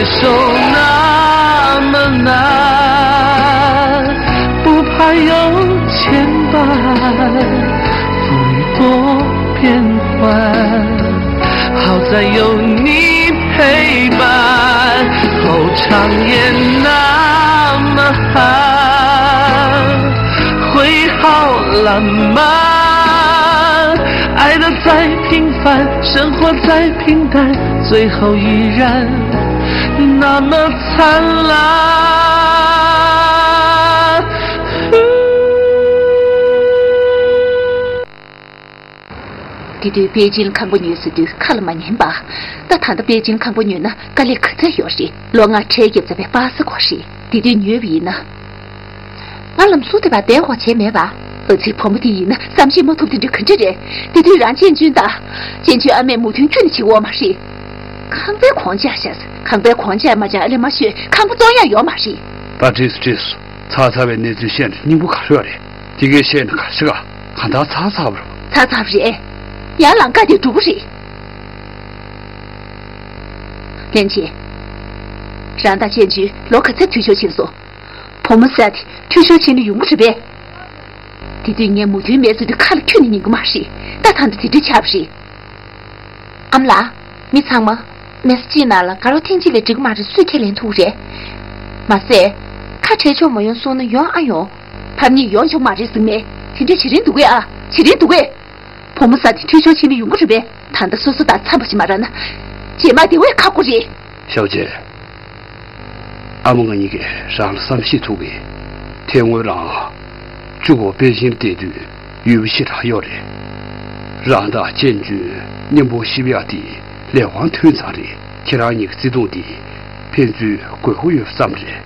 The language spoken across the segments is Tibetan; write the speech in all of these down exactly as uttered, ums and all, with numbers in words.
手那么难，不怕有牵绊，风雨多变幻，好在有你陪伴。后场也那么寒，会好浪漫，爱的再平凡，生活再平淡，最后依然那么灿烂。དེ་དུས་པེ་ཅིན་ཁང་པ་ཉོས་ཟེར་དུས་ཁ་ལ་མ་ཉན་པ། ད་ད་ལྟ་པེ་ཅིན་ཁང་པ་ཉོས་ན་དཀའ་ལས་ག་ཚད་ཡོད་རེད། ལོ་ལྔ་ཁྲལ་བརྒྱབ་ཚར་བའི་པ་སེ་དགོས་རེད། དེ་དུས་ཉོས་པ་ཡིན་ན། ང་ལམ་སང་དེ་བར་བསྡད་དགོས་བྱས་མེད་པ། ཨ་ཙི། བུ་མོ་དེ་ཡིན་ན་བསམ་ཤེས་མ་ཐུབ་དེ་འདྲ་ག་འདྲ་རེད། དེ་དུས་རང་ཅན་ཅུན་དང་། ཅན་ཅུན་ཨ་མས་མོས་མཐུན་ཁྱོན་ནས་བྱེད་ཀྱི་ཡོད་མ་རེད། ཁང་པའི་གོང་ཆག་ཤག་ཁང་པའི་གོང་ཆག་མ་ཆག་ཨ་ལས་མ་ཤོད། ཁང་པ་བཙོང་ཡག་ཡོད་མ་རེད། ད་འགྲིག་སོང་འགྲིག་སོང་། ཚར་ཚར་བའི་གནས་ཚུལ་བཤད་ན་སྙིང་པོ་ག་རེ་ཡོད་རེད། དེ་གས་བཤད་ན་ག་ཤི་ག་གང་ལྟར་ཚར་ཚར་བ་རེད། ཚར་ཚར་བ་རེད། ཡར་ལངས་ཀ་དེ་འགྲུབ་པ་རེད། ལན་ཆེ། རང་དང་ཅན་ཅུན་ལོ་ག་ཚོད་འཐུས་ཤོར་ཕྱིན་སོང་། བུ་མོ་ཟེར་དེ་འཐུས་ཤོར་ཕྱིན་ན་ཡོང་གི་རེད་པས། དེ་དུས་ངས་མོས་མཐུན་མེད་ཟེར་དུས་ཁ་ལ་ཁྱོན་ནས་ཉན་གི་མ་རེད། ད་ད་འདི་དེ་འདྲ་ཆགས་པ་རེད། ཨ་མ་ལགས། མི་ཚང་མ། མི་ཚང་མ་མེ་ས་གཅིག་ནང་ལ་དགའ་རོགས་ཐེངས་གཅིག་ལས་འགྲིག་གི་མ་རེད། སུས་ཁས་ལེན་ཐུབ་རེད། མ་ཟད། ཁ་བྲལ་ཆོག་མ་ཡོང་གསུངས་ན་ཡོང་ཨ་ཡོང་། ཕམ་ཉེས་ཡོང་ཆོག་མ་རེད་ཟེར་མེད། དེ་འདྲ་བྱེད་རན་འདུག་གས་ཨ། བྱེད་རན་འདུག་གས། བུ་མོ་ཟེར་དེ་འཐུས་ཤོར་ཕྱིན་ན་ཡོང་གི་རེད་པས། ད་ལྟ་སོ་སོ་དང་འཚམས་པ་ཞིག་མ་རག་ན། རྗེས་མ་དེ་བས་ཁག་པོ་རེད། ཞའོ་ཅེ། ཨ་མ་ང་གཉིས་ཀས་རང་ལ་བསམ་ཤེས་ཐུབ་པས། དེ་སྔོན་རང་། གཅུང་པོ་པེ་ཅིན་བསྡད་དུས་ཡུལ་པ་ཞེ་དྲག་ཡོད་རེད། རང་དང་ཅན་ཅུན་མཉམ་པོ་གཤིབ་ཡག་དེ་ལས་དབང་ཐོན་ཙང་རེད། ཁྱེད་རང་གཉིས་ཀྱི་བརྩེ་དུང་དེ་ཕན་ཚུན་དགོས་མཁོ་ཡོད་ཙམ་རེད།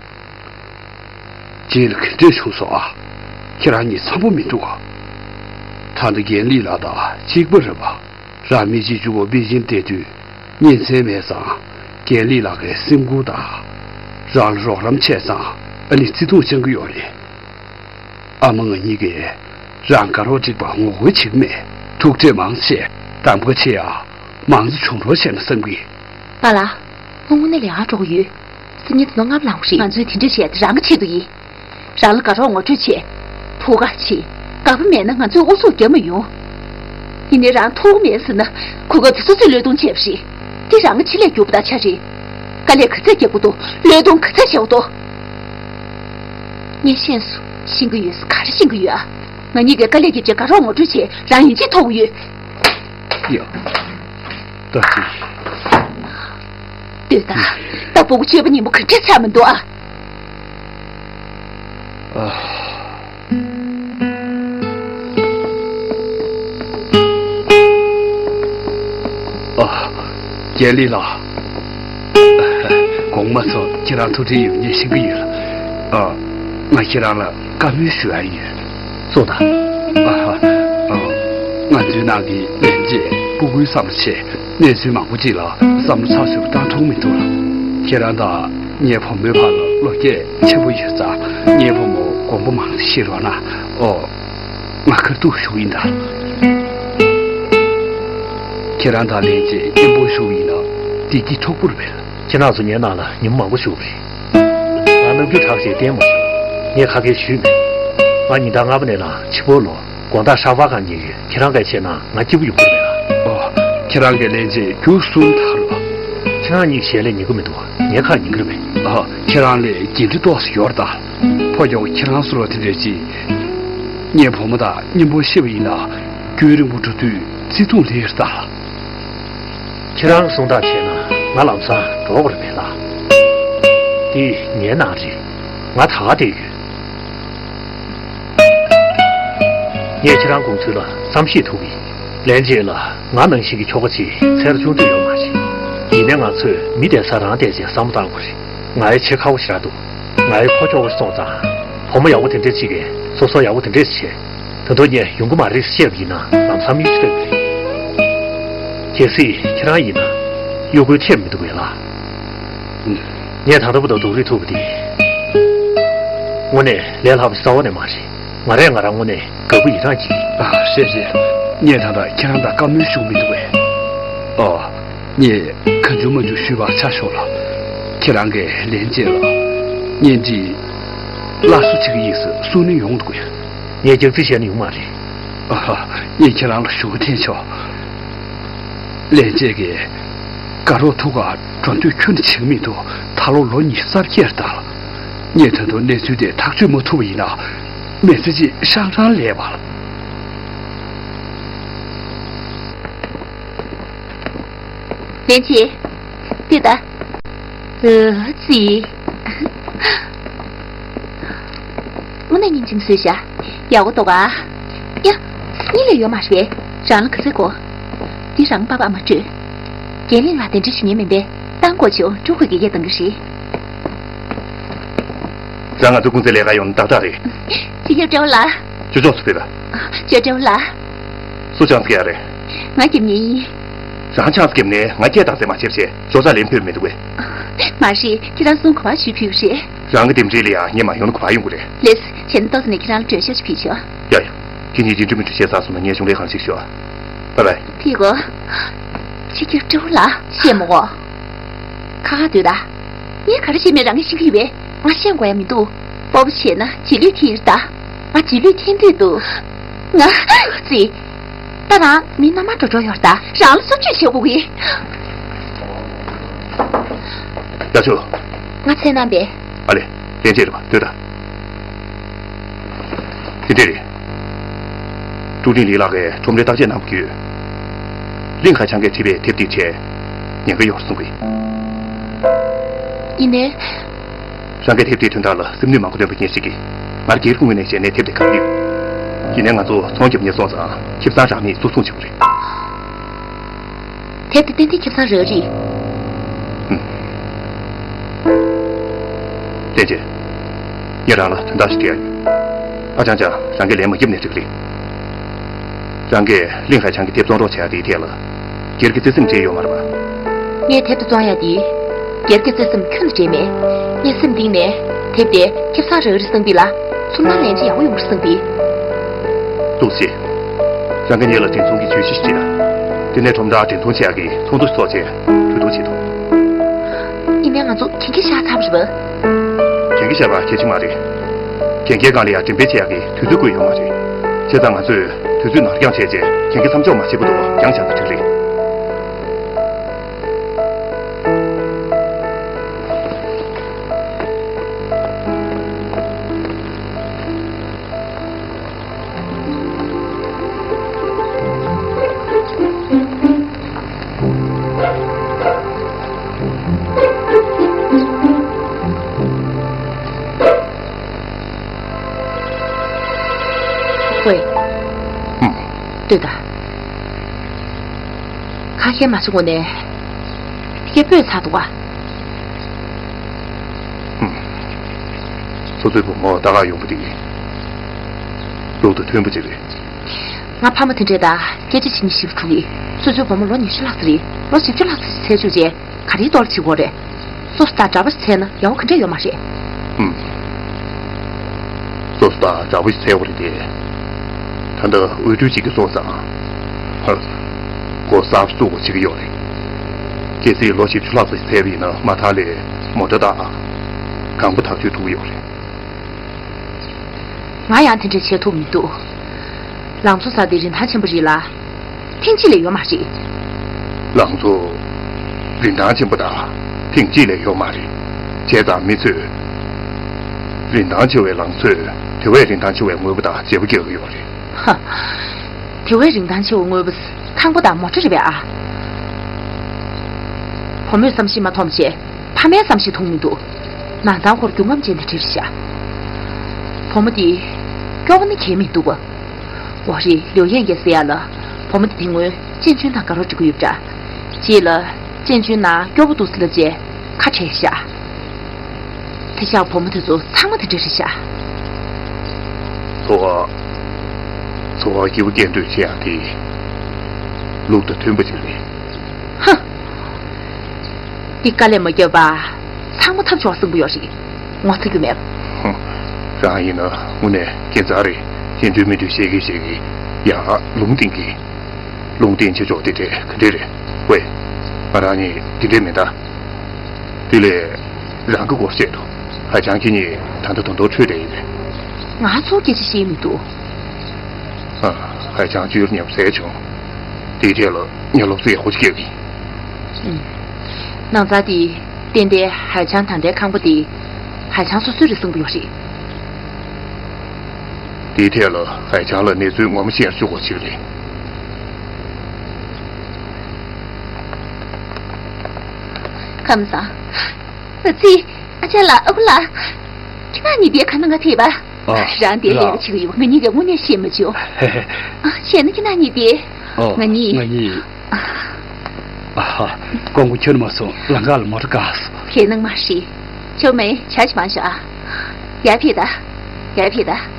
རྗེས་ལ་ག་འདྲས་བྱུང་སོང་ཨ། ཁྱེད་རང་གཉིས་འཚམ་པོ་མི་འདུག་ཨ། ད་ལྟ་རྒན་ལི་ལགས་དང་གཅིག་པ་རེད་པ། རང་མི་གཅིག་གཅུང་པོ་པེ་ཅིན་བསྡད་དུས་གཉེན་ཚན་མེད་ཙང་། རྒན་ལི་ལགས་ཀྱིས་སེམས་ཁུར་དང་། རང་ལ་རོགས་རམ་བྱས་ཙང་ཨ་ནི་བརྩེ་དུང་བཅང་གི་ཡོད་རེད། ཨ་མ་ང་གཉིས་ཀས་རང་དགའ་རོགས་སྒྲིག་པར་ངོ་རྒོལ་བྱེད་ཀྱི་མེད། ཐུགས་ཁྲལ་མང་ཆེ། གདམ་ག་ཆེ་ཡ། མང་ཙམ་བྱུང་རོགས་བྱས་ན་བསམ་གི། པཱ་ལགས། ང་དངོས་གནས་ལས་ཀ་འགྲོ་གི་ཡོད། སང་ཉིན་དེ་ནོ་ལྔ་པ་ལངས་རེད། ང་ཚོས་དེ་འདྲ་བྱས་ཏེ་རང་གི་ཆེད་དུ་ཡིན། རང་ལ་དགའ་རོགས་ངོ་སྤྲོད་བྱེད། ཐུགས་ཁུར་བྱེད། དགའ་པོ་མེད་ན་ང་ཚོས་ཨུ་ཚུགས་རྒྱབ་མ་ཡོང་། ཡིན་ནའི་རང་ཐུགས་མེད་ཟེར་ན། གོ་སྐབས་དེ་སོ་སོས་བློས་གཏོང་བྱས་པ་རེད། འདི་རང་གི་ཆེད་ལས་རྒྱུག་པ་དང་ཆ་རེད། དཀའ་ལས་ག་ཚད་རྒྱག་དགོས་འདུག་བློས་གཏོང་ག་ཚད་བྱེད་དགོས་འདུག་ངས་ཤེས་སོང་། ཤེས་ཀྱི་ཡོད། ག་རེ་ཤེས་ཀྱི་ཡོད་ཨ། ང་གཉིས་ཀས་དཀའ་ལས་རྒྱབ་བྱས་དགའ་རོགས་ངོ་སྤྲོད་བྱས། རང་ཡིད་ཆེས་ཐོབ་ཀྱི་ཡོད། ཡ། ད་ཅི། ལྟོས་དང་། ད་སྤུ་གུ་སྤྱོད་པ་ཉིན་མོ་ག་འདྲས་ཆགས་མི་འདུག་ཨ། ཨ། ཨ། རྒྱལ་ལི་ལགས། གོང་མ་ཚོ་ཁྱེད་རང་ཐུགས་ཁྲལ་ཡོད་མེད་ཤེས་ཀྱི་ཡོད་ལ། ཨ། ང་ཁྱེད་རང་ལ་བཀའ་མོལ་ཞུ་ཡ་ཡོད། གསུངས་དང་། ཨ་ཧ། ཨ། ང་ཚོའི་ནང་གི་ལས་བྱེད་སྤུ་གུའི་བསམ་བློ་ཆེ། གནས་ཚུལ་མང་པོ་ཅིག་ལ་བསམ་བློ་ཚགས་ཚུད་པོ་བཏང་ཐུབ་མི་འདུག་ལ། ཁྱེད་རང་དང་ངའི་བུ་མོའི་བར་ལ་ལོ་རྒྱས་ཆེན་པོ་ཡོད་ཙང་། ངའི་བུ་མོ་དགོངས་པ་མང་ཙམ་བཞེས་རོགས་གནང་། ཨོ། ང་ཁ་ཐུག་ཞུ་གི་ཡིན་ད། ཁྱེད་རང་དང་ལྷན་རྒྱས་མཉམ་པོ་བཞུགས་ཡིན་ན་བདེ་སྐྱིད་འཕྲོག་པོ་རེད་པས། ཁྱེད་རང་ཚོ་ངའི་ནང་ལ་ཉིན་མོ་མང་པོ་བཞུགས་པ་རེད། ང་རྣམ་འགྱུར་དྲག་ཞེས་བསྟན་མ་བྱུང་། ངས་ཁ་སྐད་ཞུས་མེད། ང་ཉིན་ལྟར་སྔ་པོ་ནས་ལངས། ཕྱི་པོ་ལོག། དགོང་དག་ཧྲག་པ་གང་ཉལ་ཡོད། ཁྱེད་རང་གིས་བྱས་ན་ང་སྐྱིད་པོ་ཡོང་གི་མེད་ལ། ཨོ། ཁྱེད་རང་གི་ལན་ཆེད་རྒྱུགས་གསུམ་ཐག་རོ། ཁྱེད་རང་གཉིས་ཞལ་ལས་ཉན་གི་མི་འདུག་ངའི་ཁ་ཉན་གི་རེད་པས། ཨ། ཁྱེད་རང་ལས་འགན་འཁྲི་ཏོག་ཙམ་ཡོད་རེད་ད། ཕོ་རྒྱག་ཁྱེད་རང་བཟོ་འདྲ་དེ་འདྲས་ཅིག་ངའི་བུ་མོ་དང་མཉམ་པོ་བཤད་པ་ཡིན་ན། རྒྱུན་རིང་པོ་འགྲོ་དུས་བརྩེ་དུང་ལེན་རེད་ད། ཁྱེད་རང་གསུང་ཐག་བཅད་ན་ང་ལམ་སང་འགྲོ་དགོས་རེད་པས་ལགས། འདི་ངའི་ནང་རེད། ང་ད་ག་བསྡད་ཡོད། ངས་ཁྱེད་རང་དགོངས་ཚུལ་ལ་བསམ་ཤེས་ཐུབ་ཀྱི་ཡིན། ལན་ཆེད་ལ་ང་ནང་བཞིན་གྱི་ཁྱོ་ག་ཅིག་འཚོལ་ཆུང་དུས་ཡོད་མ་རེད། ཡིན་ནའི་ང་ཚོས་མི་བསྡད་ས་རང་བསྡད་བྱས་བསམ་བློ་བཏང་དགོས་རེད། ང་ཡི་བྱེད་ཁག་པོ་ཞེ་དྲག་འདུག་ང་ཡི་ཕོ་ཁྱོ་ག་སོང་ཙང་། བུ་མོ་ཡག་པོ་དེ་འདྲས་ཅིག་གིས་སོ་སོ་ཡག་པོ་དེ་འདྲས་བྱས། ད་དུང་ངས་ཡོང་གི་མ་རེད་བཤད་པ་ཡིན་ན་ལམ་སང་མིག་ཆུ་ཐོན་གི་རེད། གལ་སྲིད་ཁྱེད་རང་ཡིན་ན་གཡོ་སྒོའི་ཁྱེར་མི་འདུག་གས་ལགས། ངས་ད་ལྟ་བར་དུ་སྡུག་རུས་ཐུག་པ་འདི། དངོས་གནས་ལས་སླ་པོ་ཞིག་རྩ་བ་ནས་མ་རེད། ང་རས་ང་རང་དངོས་གནས་དགའ་པོ་ཡིད་རངས་ཀྱི། ཨ། རེད་རེད། ངས་ད་ལྟ་ཁྱེད་རང་དང་བཀའ་མོལ་ཞུ་མི་འདུག་པས། ཨོ། ངས་གང་བྱུང་མང་བྱུང་ཞུས་པ་ཆ་ཞོག་ལ། ཁྱེད་རང་གིས་ལན་ཅན་ལ་གཉེན་སྒྲིག་སླར་གསོ་བྱེད་ཀྱི་ཡིན་ཟེར་གསུང་ནི་ཡོང་འདུག་གས། ངས་རྒྱག་རྩིས་བྱས་ནི་ཡོང་མ་རེད། ཨ་ཧ། ངས་ཁྱེད་རང་ལ་ཞུ་གི་འཐེན་ཆོག་ལན་ཅན་གྱིས་དགའ་རོགས་ཐུག་ག་འགྲོ་འདོད་ཁྱོན་ནས་བྱེད་ཀྱི་མི་འདུག་ད་ལོ་ལོ་ཉི་ཤུ་རྩ་བརྒྱད་རེད་ད། ངས་ད་དུང་གནས་ཚུལ་དེ་ཐག་གཅོད་མ་ཐུབ་པ་ཡིན་ན་མི་ཚེ་གཅིག་ཤང་ཤང་ལས་པ། ལན་ཅན། ལྟོས་དང་། ཨ་ཙི། དངོས་གནས་སྙིང་རྗེ་མོ་བཟོས་ཤག་ཡག་པོ་འདུག་ག་ཡ། སྙིང་ལས་ཡོད་མ་རེད་པས། རང་ལ་ག་ཚོད་དགོས། འདི་རང་པ་ཕ་མར་སྤྲོད། རྒན་ལགས་ལ་གདན་འདྲེན་ཞུ་མཁན་མིན་པས། བཏང་དགོས་བྱུང་། ཀྲུང་ཧུའི་གི་ཡས་བཏང་གི་རེད། རང་ང་ཚོ་ཀུང་ཙེ་ལས་ཀ་ཡོང་ན་ཏག་ཏག་རེད། སྤྱི་ཁྱབ་སྤྲེའུ་ལགས། ཅོ་ཅོག་སུ་ཕེབས་པ། ཅོ་སྤྲེའུ་ལགས། སུ་ཆང་ས་རྒྱག་རེད། ང་རྒྱབ་ཉེ་ཡིན། རང་ཆང་ས་རྒྱབ་ནས་ང་སྐད་བཏང་ཟེར་མ་བྱེད་བྱས་ཅོག་ཙག་ལན་ཕུལ་མི་འདུག་གས། མ་རེད། ཁྱེད་རང་གསུང་ག་པར་ཞུས་ཕུལ་བ་རེད། རང་གི་འདེམས་སྒྲིག་ལ་ཡང་ངས་མ་ཡོང་ན་ག་པར་ཡོང་གི་རེད། ལེས། བྱས་ན་ཏོག་ཙམ་ནས་ཁྱེད་རང་ལ་མགྲོན་ཤོག་ཅིག་ཕུལ་ཆོག་ཡ་ཡ། ཁྱེད་གཉིས་ཀྱིས་འགྲིག་མི་འགྲིག་བཤད་ཚར་སོང་ན་ངས་གཞུང་ལས་ཁང་ཞིག་ཞོག་པའི་པའི། ཐིག་གོ། སྤྱི་ཁྱབ་སྤྲེའུ་ལགས། བཤད་མ་དགོས། ཁ་ཁ་སྡོད་ད། ངས་ག་རེ་བྱས་མེད་རང་གིས་ཤེས་ཀྱི་ཡོད་པས། ང་བཤད་དགོས་ཡ་མི་འདུག་སྤོབས་པ་བྱས་ན་རྗེས་ལུས་ཁྱེར་ད། ང་རྗེས་ལུས་ཁྱེར་འདོད་འདུག་ང་། ཙི། ད་རང་མི་རྣལ་མ་འགྲོ་འགྲོ་ཡོད་ད། རང་ལ་བཟོ་བཅོས་བྱེད་དགོས་ཀྱི། ཡ་ཆུ། ང་ཚེ་རྣམ་པས། ཨ་ལེ། ལན་ཅན་རེད་པ། ལྟོས་དང་། དེ་འདྲ་རེད། ཀྲུའུ་ཀྲིན་ལི་ལགས་ཀྱིས་ཁྲོམ་རའི་བརྟག་དཔྱད་གནང་བ་བརྒྱུད། ལིན་ཧའེ་ཆང་གིས་བྲིས་པའི་དེབ་དེའི་གྲས་ཉེན་ཁ་ཡོད་གསུང་གི། ཡིན་ནའི། རང་གིས་དེབ་དེའི་དོན་དག་ལ་སེམས་ནུས་མང་པོ་བཏོན་པ་ངས་ཤེས་ཀྱི། ང་རང་སྒེར་གྱི་ངོས་ནས་བྱས་ནས་དེབ་དེ་བཀག་གི་ཡོད། ཡིན་ནའི་ང་ཚོ་ཚོང་རྒྱག་མཁན་སོང་ཙང་ཁེ་བཟང་རག་མེད་གཙོ་བཟུང་བྱེད་དགོས་རེད། དེབ་དེ་ཏན་ཏན་ཁེ་བཟང་རག་རེད། ཧུམ། ལན་ཅན། ངས་རང་ལ་དོན་དག་ཞིག་དྲི་ཡ་ཡོད། ཨ་ཅང་ཅང་རང་གིས་ལན་མ་བརྒྱབ་ནས་འགྲིག་གི་རེད། རང་གིས་ལིན་ཧའེ་ཆང་གི་དེབ་བཙོང་རོགས་བྱེད་ཡ་དེའི་ཐད་ལ་སྒེར་གྱི་བརྩེ་སེམས་བྲལ་ཡོད་མ་རེད་པ། ངས་དེབ་དེ་བཙོང་ཡ་དེ་སྒེར་གྱི་བརྩེ་སེམས་ཁྱོན་ནས་བྲལ་མེད། ངས་སེམས་གཏིང་ནས་དེབ་དེ་ཁེ་བཟང་རག་རེད་བསམ་པ་ལ། ཚུར་ལ་ལན་ཅིག་ཡག་པོ་ཡོང་གི་རེད་བསམ་པའི། ཏོག་ཙམ། རང་གིས་ངེད་ལ་འགྲེམས་ཚོང་གི་ཇུས་གཞི་ཞིག་བྱེད་དང་། དེ་ནས་ཁྲོམ་བདག་འགྲེམས་ཚོང་བྱེད་ཡག་གི་ཚོགས་འདུ་ཞིག་འཚོགས་བྱས་གྲོས་བསྡུར་བྱེད་དོ། ཡིན་ནའི་ང་ཚོ་གན་རྒྱ་བཞག་ཚར་བ་རེད་པ། གན་རྒྱ་བཞག་པ་གལ་ཆེ་མ་རེད། གན་རྒྱའི་སྒང་ལ་ཡང་འགྲེམས་སྤེལ་བྱེད་ཡག་གི་དུས་ཚོད་བཀོད་ཡོད་མ་རེད། བྱས་ཙང་ང་ཚོས་དུས་ཚོད་ནར་འགྱངས་བྱས་རྗེས་གན་རྒྱ་མཚམས་འཇོག་མ་བྱས་བར་དུ་འགྱངས་བཞག་ན་འགྲིག་རེད། ཝེ། ཧུམ། ལྟོས་དང་། ཁ་ཤས་མ་བྱུང་ངོ་ནས། སྐད་སྤོས་ཚར་འདུག་ག་ཧུམ། སོ་སོའི་བུ་མོ་ད་ག་ཡོང་བ་དེ། ལུགས་དང་མཐུན་པ་ཅིག་རེད། ང་ཕ་མ་དེ་འདྲས་དང་སྐད་ཆ་བྱེད་ནི་ཞེ་པོ་འཁྲུག་གི། སོ་སོའི་བུ་མོ་ལོ་ཉི་ཤུ་ལྷག་ཙམ་རེད། ལོ་བཞི་བཅུ་ལྷག་ཙམ་ཞིག་འཚོ་བཅུག་རྗེས་ག་རེའི་ཐོག་ལ་བྱེད་དགོས་རེད། སོ་སོ་དང་འདྲ་པོ་ཞིག་འཚོལ་ན་ཡག་པོ་ག་འདྲས་ཡོད་མ་རེད། ཧུམ། སོ་སོ་དང་འདྲ་པོ་ཞིག་འཚོལ་དགོས་རེད་དེ། ད་ལྟ་འོས་སྤྲོད་བྱེད་ཀྱི་སོང་ཙང་། ཧ། སྒོ་གསར་པ་བཙུགས་དགོས་བྱེད་ཀྱི་ཡོད་རེད། གལ་སྲིད་ལོ་བཞི་བཅུ་ལྷག་ཙམ་ཞིག་འཚོལ་བ་ཡིན་ན་མ་མཐའ་ལ་མོ་ཊ་དང་། གང་པོ་ཐག་གཅོད་ཐུབ་ཀྱི་ཡོད་རེད། ང་ཡང་དེ་འདྲ་བྱེད་ཐུབ་མི་འདུག་ལང་ཚོ་ཟེར་དེ་རིན་ཐང་ཆེན་པོ་རེད་ལ། ཐེངས་གཅིག་ལས་ཡོད་མ་རེད། ལང་ཚོ། རིན་ཐང་ཆེན་པོ་དང་ཐེངས་གཅིག་ལས་ཡོད་མ་རེད། བྱས་ཙང་མི་ཚོས། རིན་ཐང་ཆེ་བའི་ལང་ཚོས་དེ་བས་རིན་ཐང་ཆེ་བའི་དངོས་པོ་དང་བརྗེ་པོ་རྒྱག་གི་ཡོད་རེད། ཧ། དེ་བས་རིན་ཐང་ཆེ་བའི་དངོས་པོ་ཁང་པ་དང་མོ་ཊ་རེད་པས་ཨ། བུ་མོས་བསམ་ཤེས་མ་ཐོངས་བྱས། ཕ་མས་བསམ་ཤེས་ཐོངས་མི་འདུག་ནང་ཚང་ཁོར་རྒྱུན་ལམ་ཅན་དེ་འདྲ་རེད་ཤག་བུ་མོ་དེ་སྐྱོ་བོ་ནི་གས་མི་འདུག་ག་འོ་རེད། ལིའུ་ཡན་ཡེ་ཟེར་ཡ་ལ་བུ་མོ་དེ་དེ་སྔོན་ཅན་ཅུན་དང་དགའ་རོགས་འགྲིག་གི་ཡོད་པ་འདྲ། རྗེས་ལ་ཅན་ཅུན་ནང་སྐྱོ་བོ་འདུག་ཟེར་ལབ་རྗེས་ཁ་བྲལ་ཤག་དེ་ཤག་བུ་མོ་དེ་ཚོ་ཚང་མ་དེ་འདྲ་རེད་ཤག་འཚོ་བ། འཚོ་བ་སྐྱིད་པོ་སྐྱེལ་འདོད་བྱེད་ཡག་དེ་ལུགས་དང་མཐུན་པ་ཅིག་རེད། ཧ། འདི་དཀའ་ལས་མ་བརྒྱབ་པ། ཚང་མ་ཐབས་ཆོག་སེམས་པོ་ཡོད་རེད། ངོ་ཚ་རྒྱུ་མེད། ཧུམ། རང་ཡིན་ན་དངོས་གནས་ཁྱད་མཚར་རེད། ཡིན་འདོད་མིན་འདོད་བཤད་ཀྱིན་བཤད་ཀྱིན་ཡང་ལུང་བསྟན་གྱིན། ལུང་བསྟན་བྱེད་ཕྱོགས་དེ་འདྲས་ག་འདྲས་རེད། ཝེ། ང་རང་གཉིས་འདི་འདྲས་མིན་ད། དེ་ལས་ རང་གི་སྐོར་བཤད་དོ། ཧའེ་ཆང་ཁྱེད་གཉིས་ད་ལྟ་དོན་དོ་འཕྲོད་བསྡད་ཡིན་པས། ང་ཚོར་སྐད་ཆ་བཤད་མི་འདུག་ཨ། ཧའེ་ཆང་ཅུའུ་ཉམས་སད་བྱུང་། དེའི་གྲས་ལ་ངས་སློབ་གསོ་ཡག་པོ་ཞིག་བསྐྱལ་གི་ཡིན། ཨུམ། ནང་ཚ་དེ་ཏན་ཏན་ཧའེ་ཆང་ད་ལྟའི་ཁང་པ་དེ་ཧའེ་ཆང་སོ་སོས་རེད་གསུང་གི་ཡོད་རེད། དེའི་ཐད་ལ་ཧའེ་ཆང་ལ་གནས་ཚུལ་ངོ་མ་ཤེས་ཡར་ཤོག་གོ་ཅིག་རེད། ཁམས་བཟང་། ཨ་ཙི། ཨ་ཅག་ལགས། ཨ་ཁུ་ལགས། ཁྱེད་རང་གཉིས་དེ་ག་ན་ང་ཕེབས་པ། ཨ། རང་དེ་ལས་ཀ་བྱེད་ཀྱི་ཡོད་པ་ང་གཉིས་ཀྱིས་དངོས་གནས་ཤེས་མ་བྱུང་། ཨ། བྱས་ན་ཁྱེད་རང་གཉིས་དེ། ཨོ། ང་གཉིས། ང་གཉིས། ཨ་ཧ། ཀོང་ཀོ་ཁྱོད་མ་སོང་ལམ་ཁ་ལ་མོ་ཊ་བཀག་སོང་། ཁྱེད་ནང་མ་ཤི། ཁྱོད་མེད་ཆ་ཅི་མ་བྱ། ཡར་ཕེབས་ད། ཡར་ཕེབས་ད།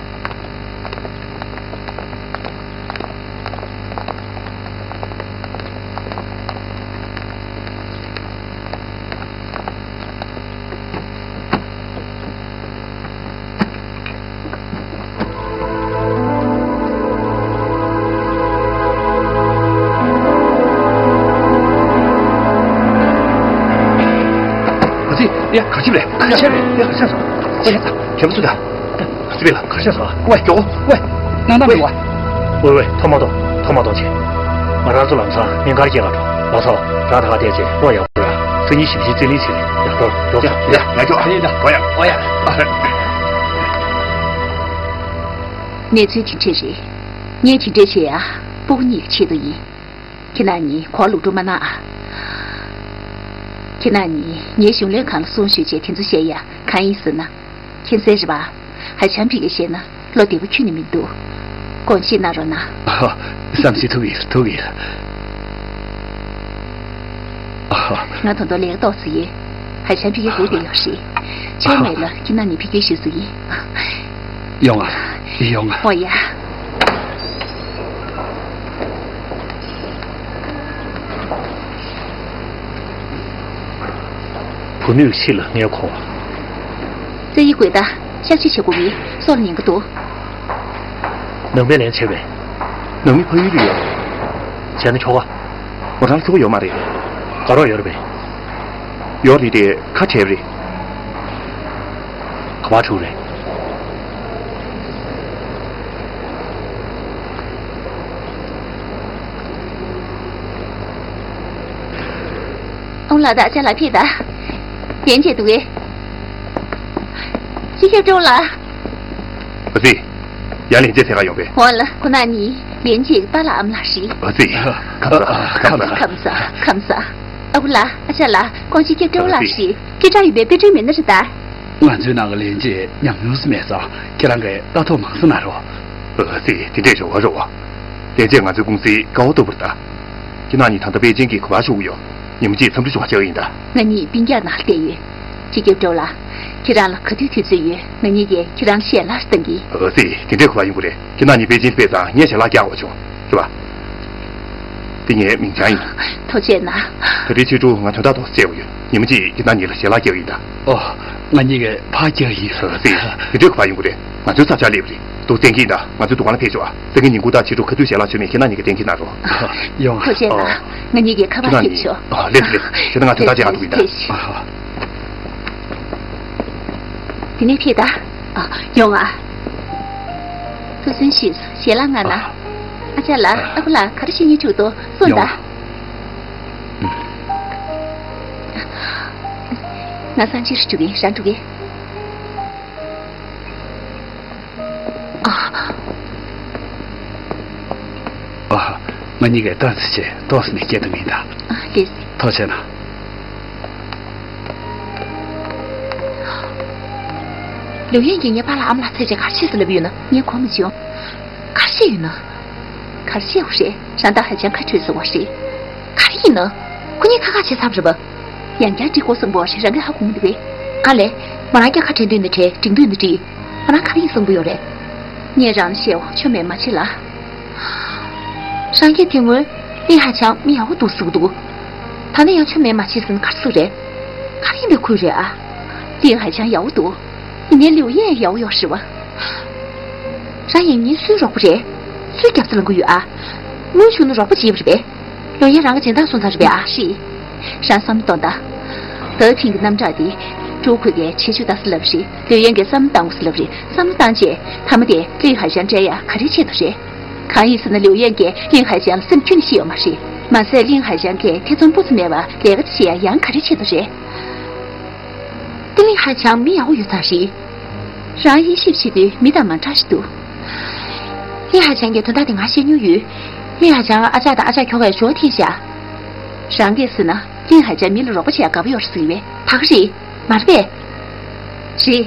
ཨ་ཙི། ཡ། ག་ཅི་རེད། ག་ཅི་རེད། ཡ། ག་ཅི་རེད། ཨ་ཡ། ད་གད་མོ་ཚུད་ད། ཨ་ཙི། བེ་ལ། ག་ཅི་རེད། ཝེ། མགྱོགས། ཝེ། ནང་ད་མི་ཝེ། ཝེ་ཝེ། ཐོག་མ་གཏོང་། ཐོག་མ་གཏོང་བྱེད། ང་རང་ཚོ་ལམ་སང་གནད་འགག་སྐྱེལ་ག་འགྲོ། ལགས་སོ། རང་ད་ག་བལྟས་བྱས་བློ་ཡག་པོ་ར། སང་ཉིན་ཞིབ་ཕྱིའི་རྩིས་ལེན་བྱེད་རེད། ཡག་འགྲོ། འགྲོ། ཡ། ཡ། ཡ། འགྲོ། ཡ། འོ་ཡ། འོ་ཡ། གནས་ཚུལ་དེ་འདྲས་རེད། ངས་དེ་འདྲས་བྱེད་ཡ། སྤུ་གུ་གཉིས་ཀྱི་ཆེད་དུ་ཡིན། ཁྱེད་རྣམ་གཉིས་གོ་ལུག་འགྲོ་མ་གནང་ཨ། ཁྱེད་རྣམ་གཉིས་ངའི་གཞུང་ལས་ཁང་ལ་སོང་ཤོག་ཅེས་དེ་ཚོ་བཤད་ཡ་གང་ཡིན་ཟེར་ན། མཁྱེན་གསལ་རེད་པ། ཧའེ་ཆང་ཕི་གིས་བཤད་ན་བློ་བདེ་པོ་ཁྱོན་ནས་མི་འདུག་དགོངས་བཞེས་གནང་རོགས་གནང་། ཨ། བསམ་ཤེས་ཐུབ་ཡོད། ཐུབ་ཡོད། ཨ། ང་ད་དུང་ལས་ཀ་ཏོག་ཙམ་ཡོད། ཧའེ་ཆང་ཕི་གིས་སྒུག་བསྡད་ཡོད་རེད། ཕྱི་མེད་ལ་ཁྱེད་རྣམ་གཉིས་ཕ་གིར་བཞུགས་སུ་ཡིན། ཡོང་ང་། ཡོང་ང་། འོ་ཡ། བུ་མོས་ཕྱི་ལ་ངས་གོ། རྩེ་ཡི་དགོས་ད། ཤག་ཤི་བྱེད་དགོས་པས་སྲོག་ལ་ཉེན་ཁ་འདུག་ནང་པའི་ལན་བྱས་པས། ནང་མི་ཕ་ཡུལ་དུ་ཡོད་རེད། བྱས་ན་ཁྱོ་ག་ང་རང་ཁྱོ་ག་ཡོད་མ་རེད། དགའ་རོགས་ཡོད་རེད་པས། ཡོད་རེད་དེ་ཁ་བྲལ་རེད། ག་པར་འགྲོ་རེད། ཨོང་ལགས་དང་ཅ་ལག་ཕེབས་ད། ལན་བྱས་འདུག་གས། སྤྱི་ཁྱབ་སྤྲོ་ལགས། ཨ་ཙི། ཡང་ལན་བྱས་ཟེར་ག་ཡོང་པས། འོང་ལ་ཁོ་ན་ནི་ལན་བྱས་པཱ་ལགས་ཨ་མ་ལགས་རེད། ཨ་ཙི། ཁམས་བཟང་། ཁམས་བཟང་། ཁམས་བཟང་། ཁམས་བཟང་། ཨ་ཁུ་ལགས། ཨ་ཅག་ལགས། ཁོང་སྤྱི་ཁྱབ་སྤྲོ་ལགས་རེད། སྐད་གྲགས་ཡོད་པའི་དཔེ་སྐྲུན་མི་སྣ་རེད་ད། ང་ཚོའི་ནང་གི་ལན་བྱས་ཉམས་མྱོང་སུ་མེད་ཙང་ཁྱེད་རང་གིས་ལྟ་རྟོག་མང་ཙམ་གནང་རོགས། ཨ་ཙི། དེ་འདྲས་རེད་པ། རེད་པ། ལན་བྱས་ང་ཚོའི་ཀུང་སིའི་ཀ་བ་ལྟ་བུ་རེད་ད། ཁྱེད་རྣམ་གཉིས་ད་ལྟ་པེ་ཅིང་གི་གུས་པ་ཞུ་གི་ཡོད། ཉིན་མོ་གཅིག་འཚམས་འདྲི་ཞུ་བར་བཅར་གི་ཡིན་ད། ང་གཉིས་སྤུན་ཀྱག་ནང་བསྡད་ཡོད། སྤྱི་ཁྱབ་སྤྲོ་ལགས། ཁྱེད་རང་ལ་ག་དུས་དུས་ཚོད་ཡོད། ང་གཉིས་ཀྱིས་ཁྱེད་རང་ལ་ཞལ་ལག་བཏང་གི། ཨ་ཙི། དེ་འདྲའི་གུས་པ་ཡོང་གི་རེད། ཁྱེད་རྣམ་གཉིས་པེ་ཅིང་ཕེབས་ཙང་ངས་ཞལ་ལག་བཀྱག་པ་བྱུང་། རེད་པ། དེ་ངའི་མིང་བྱང་ཡིན། ཐུགས་རྗེ་གནང་། ད་རེས་ཕྱི་དྲོ་ང་དོན་དག་ཏོག་ཙམ་བྱས་པ་ཡོད། ཉིན་མོ་གཅིག་ཁྱེད་རྣམ་གཉིས་ལ་ཞལ་ལག་བཀྱག་ཡིན་ད། ཨོ། ང་གཉིས་ཀྱིས་ཕར་བཀྱག་ཡིན། ཨ་ཙི། དེ་འདྲའི་གུས་པ་ཡོང་གི་རེད། ང་ཚོའི་ས་ཆར་སླེབས་པ་རེད། འདུག་སྟོན་གྱི་ཡིན་ད། ང་ཚོའི་འདུ་ཁང་ལ་ཕེབས་ཤོག་ཨ། སང་ཉིན་ཉིན་གུང་དང་ཕྱི་དྲོ་ག་དུས་ཞལ་ལག་མཆོད་མིན་ཁྱེད་རྣམ་གཉིས་ཀྱིས་གཏན་འཁེལ་གནང་རོགས། ཡོང་། ཐུགས་རྗེ་གནང་། ཨོ། ང་གཉིས་ཀྱིས་ཁ་པར་ཕེབས་ཤོག་ཨ། ལགས་སོ་ལགས་སོ། བྱས་ན་ང་དོན་དག་ཅིག་ཧ་གོ་གི་ཡིན་ད། ལགས་སོ། དེ་ནས་ཕེབས་ད། ཨ། ཡོང་ཨ། ཐུགས་སུན་ཞིག་ཞལ་ལག་མངགས་གནང་། ཨ་ཅག་ལགས། ཨ་ཁུ་ལགས། ག་རེ་བྱེད་སྙིང་འདོད་འདུག་གསུངས་ད། ཡོང་། ང་སང་ཕྱིར་འགྲོ་གི་ཡིན། རང་འགྲོ་གི། ཨ། ཨ། ང་གཉིས་ཀས་ཏོག་ཙམ་བྱས་ཏོག་ཙམ་ནས་སྐད་བཏང་གི་ཡིན་ད། ཨ། ལགས་སོ། ཐུགས་རྗེ་གནང་། ལིའུ་ཡན་གྱིས་ངའི་པཱ་ལགས་ཨ་མ་ལགས་འཚོལ་བྱས་ག་རེ་བྱེད་ཟེར་ལབ་ཡོད་ན། ངས་གོ་མ་བྱུང་། ག་རེ་བྱས་ཡོད་ན། ག་རེ་བྱས་ཡོད་རེད། རང་དང་ཧའེ་ཆང་ཁ་བྲལ་སོང་བ་རེད། ག་རེ་ཡིན་ན། ཁོ་གཉིས་ཁ་ཁ་བྱས་ཚར་བ་རེད་པ། ཡང་བསྐྱར་འགྲིག་དགོས་བསམ་པ་རེད། རང་གིས་ཧ་གོ་མི་འདུག་གས། ཨ་ལས། མོ་རང་རྐྱང་ཁ་བྲལ་འདོད་ན་བྲལ། འགྲིག་འདོད་ན་འགྲིག་ང་རང་ག་རེ་ཡིན་གསུང་གི་ཡོད་རེད། ངས་རང་ལ་བཤད་འོ། ཆོ་མེད་མ་བྱེད་ལ། རང་གིས་དེ་སྔོན་ལི་ཧའེ་ཆང་མི་ཡག་པོ་འདུག་ཟེར་གི་འདུག་ད་ནི་ཡང་ཆོ་མེད་མ་བྱེད་ཟེར་ན་ག་རེ་ཟེར་རེད། ག་རེ་ཡིན་པའི་ཁུལ་རེད་ཨ། ལི་ཧའེ་ཆང་ཡག་པོ་འདུག་ཡིན་ནའི་ལིའུ་ཡན་ཡག་པོ་ཡོད་རེད་པ། རང་ཡིན་ངའི་སུའི་རོགས་པ་རེད། སུའི་རྒྱབ་རྩ་ལངས་གི་ཡོད་ཨ། དངུལ་ཞུ་ན་རོགས་པ་བྱེད་པ་རེད་པས། ལིའུ་ཡན་རང་གི་སྦྱིན་བདག་སོང་ཚར་རེད་པས་ཨ། ཧྲི། རང་བསམ་བློ་གཏོང་དང་། ད་ཕིང་གི་རྣམ་གྲངས་དེ་ ཀྲུའུ་ཁུའེ་གིས་བྱེད་ཆོག་ད་ཟེར་ལབ་རེད། ལིའུ་ཡན་གྱིས་བསམ་བློ་བཏང་དགོས་ཟེར་ལབ་རེད། བསམ་བློ་བཏང་རྗེས་མཐའ་མ་དེ་ལིན་ཧའེ་ཅང་སྤྲད་ཡ་ག་རེ་ཆེད་དུ་རེད། གང་ཡིན་ཟེར་ན་ལིའུ་ཡན་གྱིས་ལིན་ཧའེ་ཅང་ལ་སེམས་ཁྱོན་ནས་ཤེས་ཡོད་མ་རེད། མ་ཟད་ལིན་ཧའེ་ཅང་གིས་ཐེ་ཚོམ་སྤུ་ཙམ་མེད་པར་ལས་ཀ་དེ་བྱེད་ཡ་ཡང་ག་རེ་ཆེད་དུ་རེད། དེ་ལིན་ཧའེ་ཅང་མི་ཡག་པོ་ཡོད་ཙང་རེད། རང་དབྱེ་ཞིབ་བྱེད་དུས་མི་དང་མ་འདྲ་ཞིག་འདུག་ལིན་ཧའེ་ཅང་གི་དོན་དག་དེ་ང་ཤེས་མྱོང་ཡོད། ལིན་ཧའེ་ཅང་ཨ་ཅག་དང་ཨ་ཅག་ཁྱོ་གས་ཞོ་འཐེན་ཤག་རང་གིས་ཟེར་ན་ལིན་ཧའེ་ཅང་མི་ལ་རོགས་པ་བྱེད་ཡ་དགའ་པོ་ཡོད་རེད་ཟེར་གི་རེད། ད་ག་རེད། མ་རེད་པས། རེད།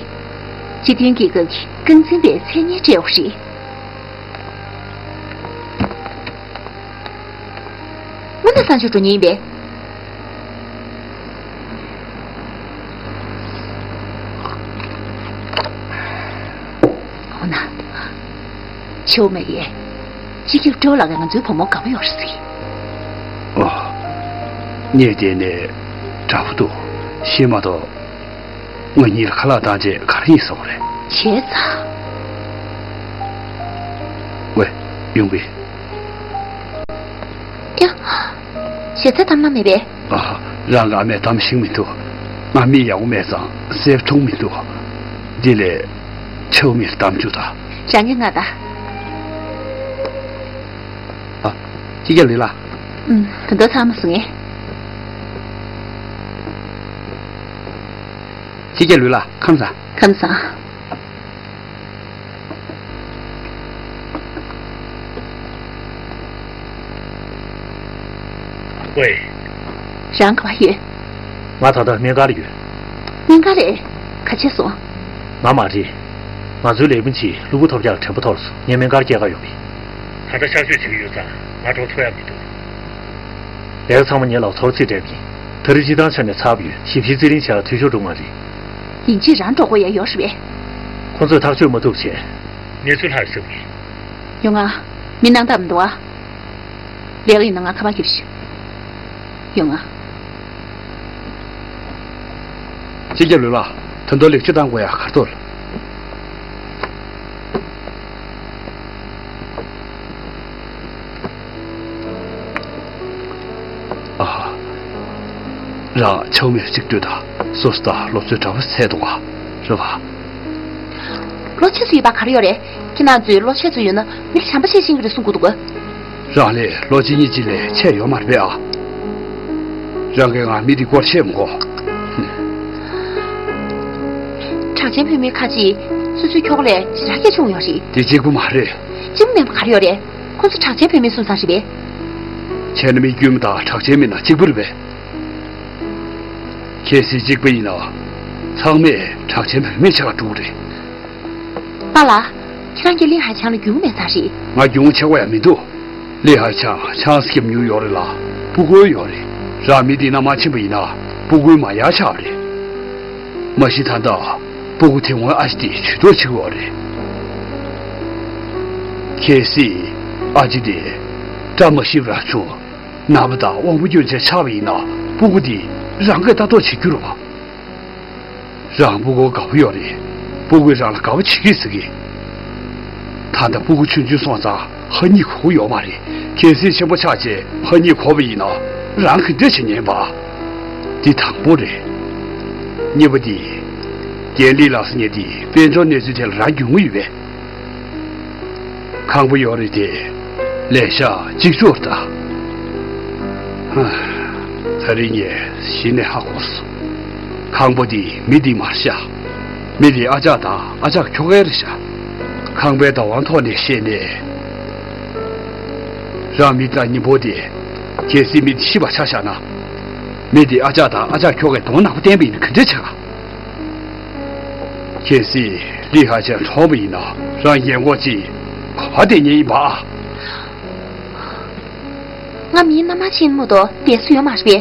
སྤྱི་མཐུན་རྒྱལ་ཁབ་ཀྱི་རྐང་འཛིན་པའི་མཚན་སྙན་སྤྲད་ཡོད་རེད། དངོས་གནས་བསམ་ཤེས་འགྲོ་མཁན་ཡིན་པས། འོ་ན། ཆོས་མེད་ཡས། སྤྱི་ཁྱབ་ཀྲོའུ་ལགས་ཀྱིས་ང་ཚོའི་བུ་མོ་དགའ་པོ་ཡོད་རེད་ཟེར། ཨོ། ངས་བལྟས་ནས་འདྲ་པོ་འདུག་ཤེས་མ་གཏོགས། ང་གཉིས་ལ་ཁ་ལག་བཏང་རྗེས་ག་རེ་ཡིན་ཟེར་བ་རེད། བྱས་ཙང་། ཝེ། ཡུང་བི། ཡ། བྱས་ཙང་གཏམ་ལ་མེད་པས། ཨ། རང་གི་ཨ་མས་གཏམ་ཤེས་མི་འདུག་ང་མི་ཡག་པོ་མེད་ཙང་གསེར་འཐུང་མི་འདུག་འདི་ལས་ཆའོ་མིར་གཏམ་རྒྱུ་དང་། རང་གི་ང་དང་། ཨ། སྤྱི་ཁྱབ་ལི་ལགས། ཨུམ། ད་དུང་ཚང་མ་སོང་ངས། སྤྱི་ཁྱབ་ལི་ལགས། ཁམས་བཟང་། ཁམས་བཟང་། ཝེ། རང་ག་པར་ཡོད། ང་ད་ལྟ་སྨན་ཁང་ལ་ཡོད། སྨན་ཁང་ལ། ག་བྱས་སོང་། ང་མ་རེད། ང་ཚོའི་ལས་ཁུངས་ཀྱིས་གློ་བུར་ཐོལ་རྒྱག་ལ་དྲན་པ་ཐོར་སོང་། ངས་སྨན་ཁང་སྐྱེལ་ག་ཡོང་གི། ད་ལྟ་གཤག་བཅོས་བྱེད་ཀྱི་ཡོད་ཙང་ང་འགྲོ་ཐུབ་ཡ་མི་འདུག་ལས་ཀ་ཚང་མ་ངས་ལག་འཐོར་རྩིས་སྤྲད་པ་ཡིན། ད་རེས་སྤྱིར་བཏང་ཆ་ནས་ཚར་བ་ཡོད། ཞིབ་བཤེར་རྩིས་ལེན་བྱས་ལ་འཐུས་ཤོར་འགྲོ་མ་རེད། ཡིན་གཅིག་རང་འགྲོ་དགོས་ཡ་ཡོད་རེད་པས། ཁོ་ཚོས་ཐག་གཅོད་མ་ཐུབ་བྱས། གནས་ཚུལ་ལྷག་ཟེར་བ་ཡིན། ཡོང་ང་། མི་སྣང་དག་མི་འདུག་ཨ། ལས་ཀ་ཡིན་ན་ང་ཁ་པར་རྒྱབ་ཤིག་ཡོང་ང་། སྤྱི་ཁྱབ་ལུས་ལགས། ད་དུང་ལེགས་བཅོས་བཏང་དགོས་ཡ་ག་རེ་འདུག་ཨ། རང་ཆའོ་མིར་གཅིག་ལྟོས་དང་། སོ་སོ་དང་སློབ་ཚོའི་འདྲ་པོ་བྱས་འདུག་ག་རེད་པ། བློ་ཆེ་ཚོ་ཡོད་པ་ག་རེ་ཡོད་རེད། ཁྱེད་རང་ཚོས་བློ་ཆེ་ཚོ་ཡོད་ན་མི་ལ་བྱམས་པ་བྱེད་ཤེས་ཀྱི་རེད་གསུང་གི་འདུག་ག་རང་ལས་ལོ་གཅིག་གཉིས་གཅིག་ལས་ཆེ་ཡོད་མ་རེད་པས་ཨ། རང་གིས་ང་མི་འདི་སྐོར་ཤེས་མི་དགོས། ཧུམ། གྲགས་ཅན་བུད་མེད་ཁ་ཅིག་སོ་སོའི་ཁྱོ་ག་ལས་ཇེ་དྲག་སྐད་ཆ་ཡོང་རེད། དེ་གཅིག་པུ་མ་རེད། གཅིག་པུ་མིན་པ་ག་རེ་ཡོད་རེད། ཁོ་ཚོ་གྲགས་ཅན་བུད་མེད་སུ་ཚང་ཞིག་རེད། ཁྱེད་ནི་མི་དཀྱུས་མ་དང་གྲགས་ཅན་མིན་ན་གཅིག་པུ་རེད་པས། གལ་སྲིད་གཅིག་པ་ཡིན་ན། ཚང་མས་གྲགས་ཅན་བུད་མེད་ཆགས་འགྲོ་གི་རེད། པཱ་ལགས། ཁྱེད་རང་གིས་ལིན་ཧའེ་ཆང་ལ་རྒྱུས་མེད་ས་རེད། ང་རྒྱུས་ཆེ་བ་ཡང་མི་འདུག་ལིན་ཧའེ་ཆང་ཆང་སྐྱེམས་ཉོ་ཡོད་རེད་ལ། སྤུ་གུ་ཡོད་རེད། རང་མི་འདི་ན་མ་ཕྱིན་པ་ཡིན་ན་སྤུ་གུ་མ་ཡག་ཆགས་རེད། མ་གཞི་ད་ལྟ་སྤུ་གུ་དེ་སྔོན་ཨ་ཅེ་དེས་ཇུས་གཏོགས་བྱེད་ཀྱི་ཡོད་རེད། གལ་སྲིད་ཨ་ཅེ་དེ་བཀྲ་མ་ཤིས་པ་རང་བྱུང་། ནད་པ་དང་དབང་པོ་སྐྱོན་ཅན་ཆགས་པ་ཡིན་ན་སྤུ་གུ་འདི་རང་གིས་ལྟ་རྟོག་བྱེད་རྒྱུ་རེད་པ། རང་སྤུ་གུ་དགའ་པོ་ཡོད་རེད། སྤུ་གུས་རང་ལ་དགའ་པོ་བྱེད་ཀྱི་ཟེར་གི། ད་ལྟ་སྤུ་གུ་ཆུང་ཆུང་སོང་ཙང་ཕ་གཉིད་ཁུག་གི་ཡོད་མ་རེད། གལ་སྲིད་ཆེན་པོ་ཆགས་རྗེས་ཕ་གཉིད་ཁུག་པ་ཡིན་ན་རང་ག་འདྲ་བྱེད་ཉན་པ། འདི་དང་པོ་རེད། གཉིས་པ་འདི། རྒན་ལི་ལགས་སུ་ཉེ་དེ་དཔལ་འབྱོར་གནས་ཚུལ་ཐད་ལ་རང་རྒྱུས་མངའ་ཡོད་པས། ཁང་པ་ཡོད་རེད་དེ། ལས་ཤག་གཅིག་ལྕོགས་རེད་ད། ཧ། ད་རེས་ངས་གཞི་ནས་ཧ་གོ་སོང་། ཁང་པ་འདི་མི་འདི་མ་རེད་ཤག་མི་འདི་ཨ་ཅག་དང་ཨ་ཅག་ཁྱོ་གའི་རེད་ཤག་ཁང་པའི་བདག་དབང་ཐོག་ནས་བཤད་ནས། རང་མི་དང་གཉེན་པོ་དེ། གལ་སྲིད་མི་འདི་ཤི་བ་ཆ་བཞག་ན། མི་འདི་ཨ་ཅག་དང་ཨ་ཅག་ཁྱོ་གའི་གདོང་ནག་པོ་བསྟན་པ་ཡིན་ན་ག་འདྲ་བྱེད་ག་གལ་སྲིད་ལི་ཧ་ཅན་གྲོངས་པ་ཡིན་ན་རང་རྒན་གོག་ཅིག་ག་པར་བསྡད་ཉན་ཡིན་པ། ང་མིའི་མནའ་མ་ཕྱིན་མ་གཏོགས་བསྡད་སྲོལ་ཡོད་མ་རེད་པས།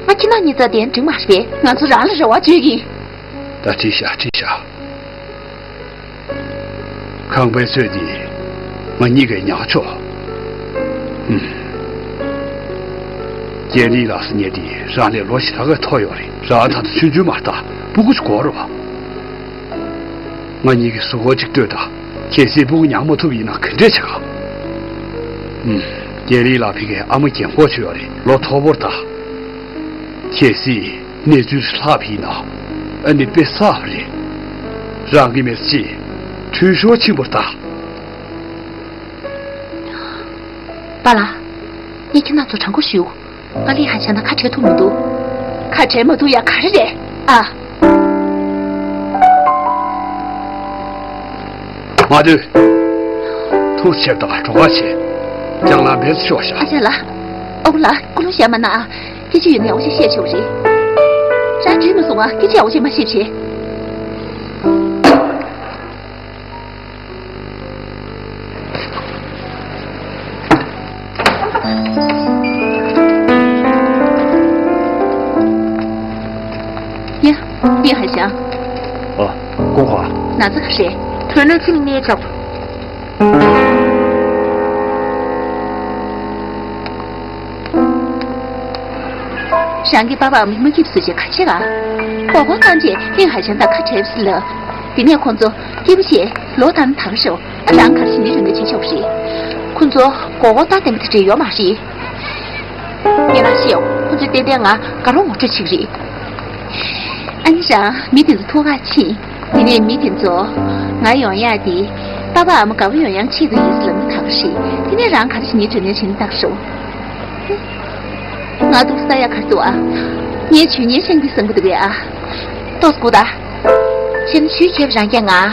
ང་ཁྱེད་རང་གཉིས་རྩར་བསྡད་ན་འགྲིག་མ་རེད་པས། ང་ཚོ་རང་ལ་རེ་བ་བཅོལ་གྱི་ཡིན། ད་ཁྲིད་ཤག་ཁྲིད་ཤག་ཁང་པའི་ཚོད་འདི་ང་གཉིས་ཀས་ཉར་ཆོག་ཧུམ། རྒན་ལི་ལགས་སུ་ཉེ་དེ་རང་ལས་ལོ་ཞེ་དྲག་གི་མཐོ་ཡོད་རེད། རང་ད་ལྟ་ཆུང་ཆུང་མ་རེད་ད། སྤུ་གུ་ཅིག་དགོས་རེད་པ། ང་གཉིས་ཀྱི་གཟུགས་པོ་གཅིག་ལྟོས་དང་། གལ་སྲིད་སྤུ་གུ་ཉར་མ་ཐུབ་ཡིན་ན་ག་འདྲས་བྱེད་ག་ཧུམ། རྒན་ལི་ལགས་ཕ་གིའི་ཨ་མ་རྒན་གོག་ཅིག་ཡོད་རེད། ལོ་མཐོ་པོ་རེད་ད། གལ་སྲིད་གནས་ཚུལ་ལྷག་པ་ཡིན་ན། ཨ་ནི་དཔེ་བསགས་པ་རེད། རང་གི་མི་ཚེ་འཐུས་ཤོར་ཕྱིན་པར་གདའ། པཱ་ལགས། ངས་ཁྱེད་རང་ཚོ་དྲང་པོ་ཞུ། ང་ལིན་ཧའེ་ཆན་དང་ཁ་བྲལ་ཐུབ་མི་འདུག་ཁ་བྲལ་མ་ཐུབ་ཡ་ག་རེ་རེད་ཨ། མ་སྡོད། ཐུགས་ཆེ་དང་གྲོགས་པ་ཆེ། ལྕང་ལ་འབེབས་ཤོག་ཤ། ཨ་ཅག་ལགས། ཨོ་ལགས་ཀུ་ལུ་བཤད་མ་ན་ཨ། སྐད་ཆ་ཡོད་ན་ཡག་པོ་ཞིག་བཤད་ཆོག་རེད། རང་བྲིས་མ་སོང་ཨ་སྐད་ཆ་ཡག་པོ་ཞིག་མ་བཤད་བྱེད། ཡ། ཡ་ཧ་ཤང་། ཨ། ཀོང་ཧྭ། ན་ཚ་ག་རེད། དོན་ལས་ཕྱི་ནས་ནས་ཆོག་རང་གི་པ་ཕ་ཨ་མ་མ་སྐྱིད་སུ་བྱེད་ག་བྱེད་ག་ཀོ་ཀོ་བཏང་རྗེས་ལིན་ཧའེ་ཆན་དང་ཁ་བྲལ་ཟེར་ལབ། དེ་ནས་ཁོང་ཚོ་སྐྱིད་པོ་བྱས་ལོ་དང་ཐར་ཤོག་ཨ་རང་ག་རེ་བྱེད་ནི་རེད་འདོད་བྱེད་ཆོག་རེད། ཁོང་ཚོ་ཀོ་ཀོ་ཏ་བསྟན་པ་དེ་འདྲ་ཡོད་མ་རེད། ངས་རང་ཤེས་ཡོང་ཁོང་ཚོ་ཏན་ཏན་ང་དགའ་རོགས་ངོ་སྤྲོད་བྱེད་ཀྱི་རེད། ཨ་ནི་རང་མི་དེ་ཚོ་ཐུག་ག་ཕྱིན། དེ་ནས་མི་དེ་ཚོ་ང་ཡོང་ཡག་དེ་པ་ཕ་ཨ་མ་དགའ་པོ་ཡོང་ཡག་ཆེད་དུ་ཡིན་ཟེར་ལབ་ན་ད་ག་རེད། དེ་ནས་རང་ག་རེ་བྱེད་ནི་དྲན་ནས་བྱེད་ན་ད་ག་རེད། ང་སྡུག་ས་ཡག་ག་རེ་འདུག་ཨ། ངས་ཇུས་ངན་བཤད་ཀྱི་བསམ་གི་འདུག་གས་ཨ། ཏོག་ཙམ་སྒུག་ད། བྱས་ན་ཇུས་མཁས་པ་རང་རྒྱལ་ང་།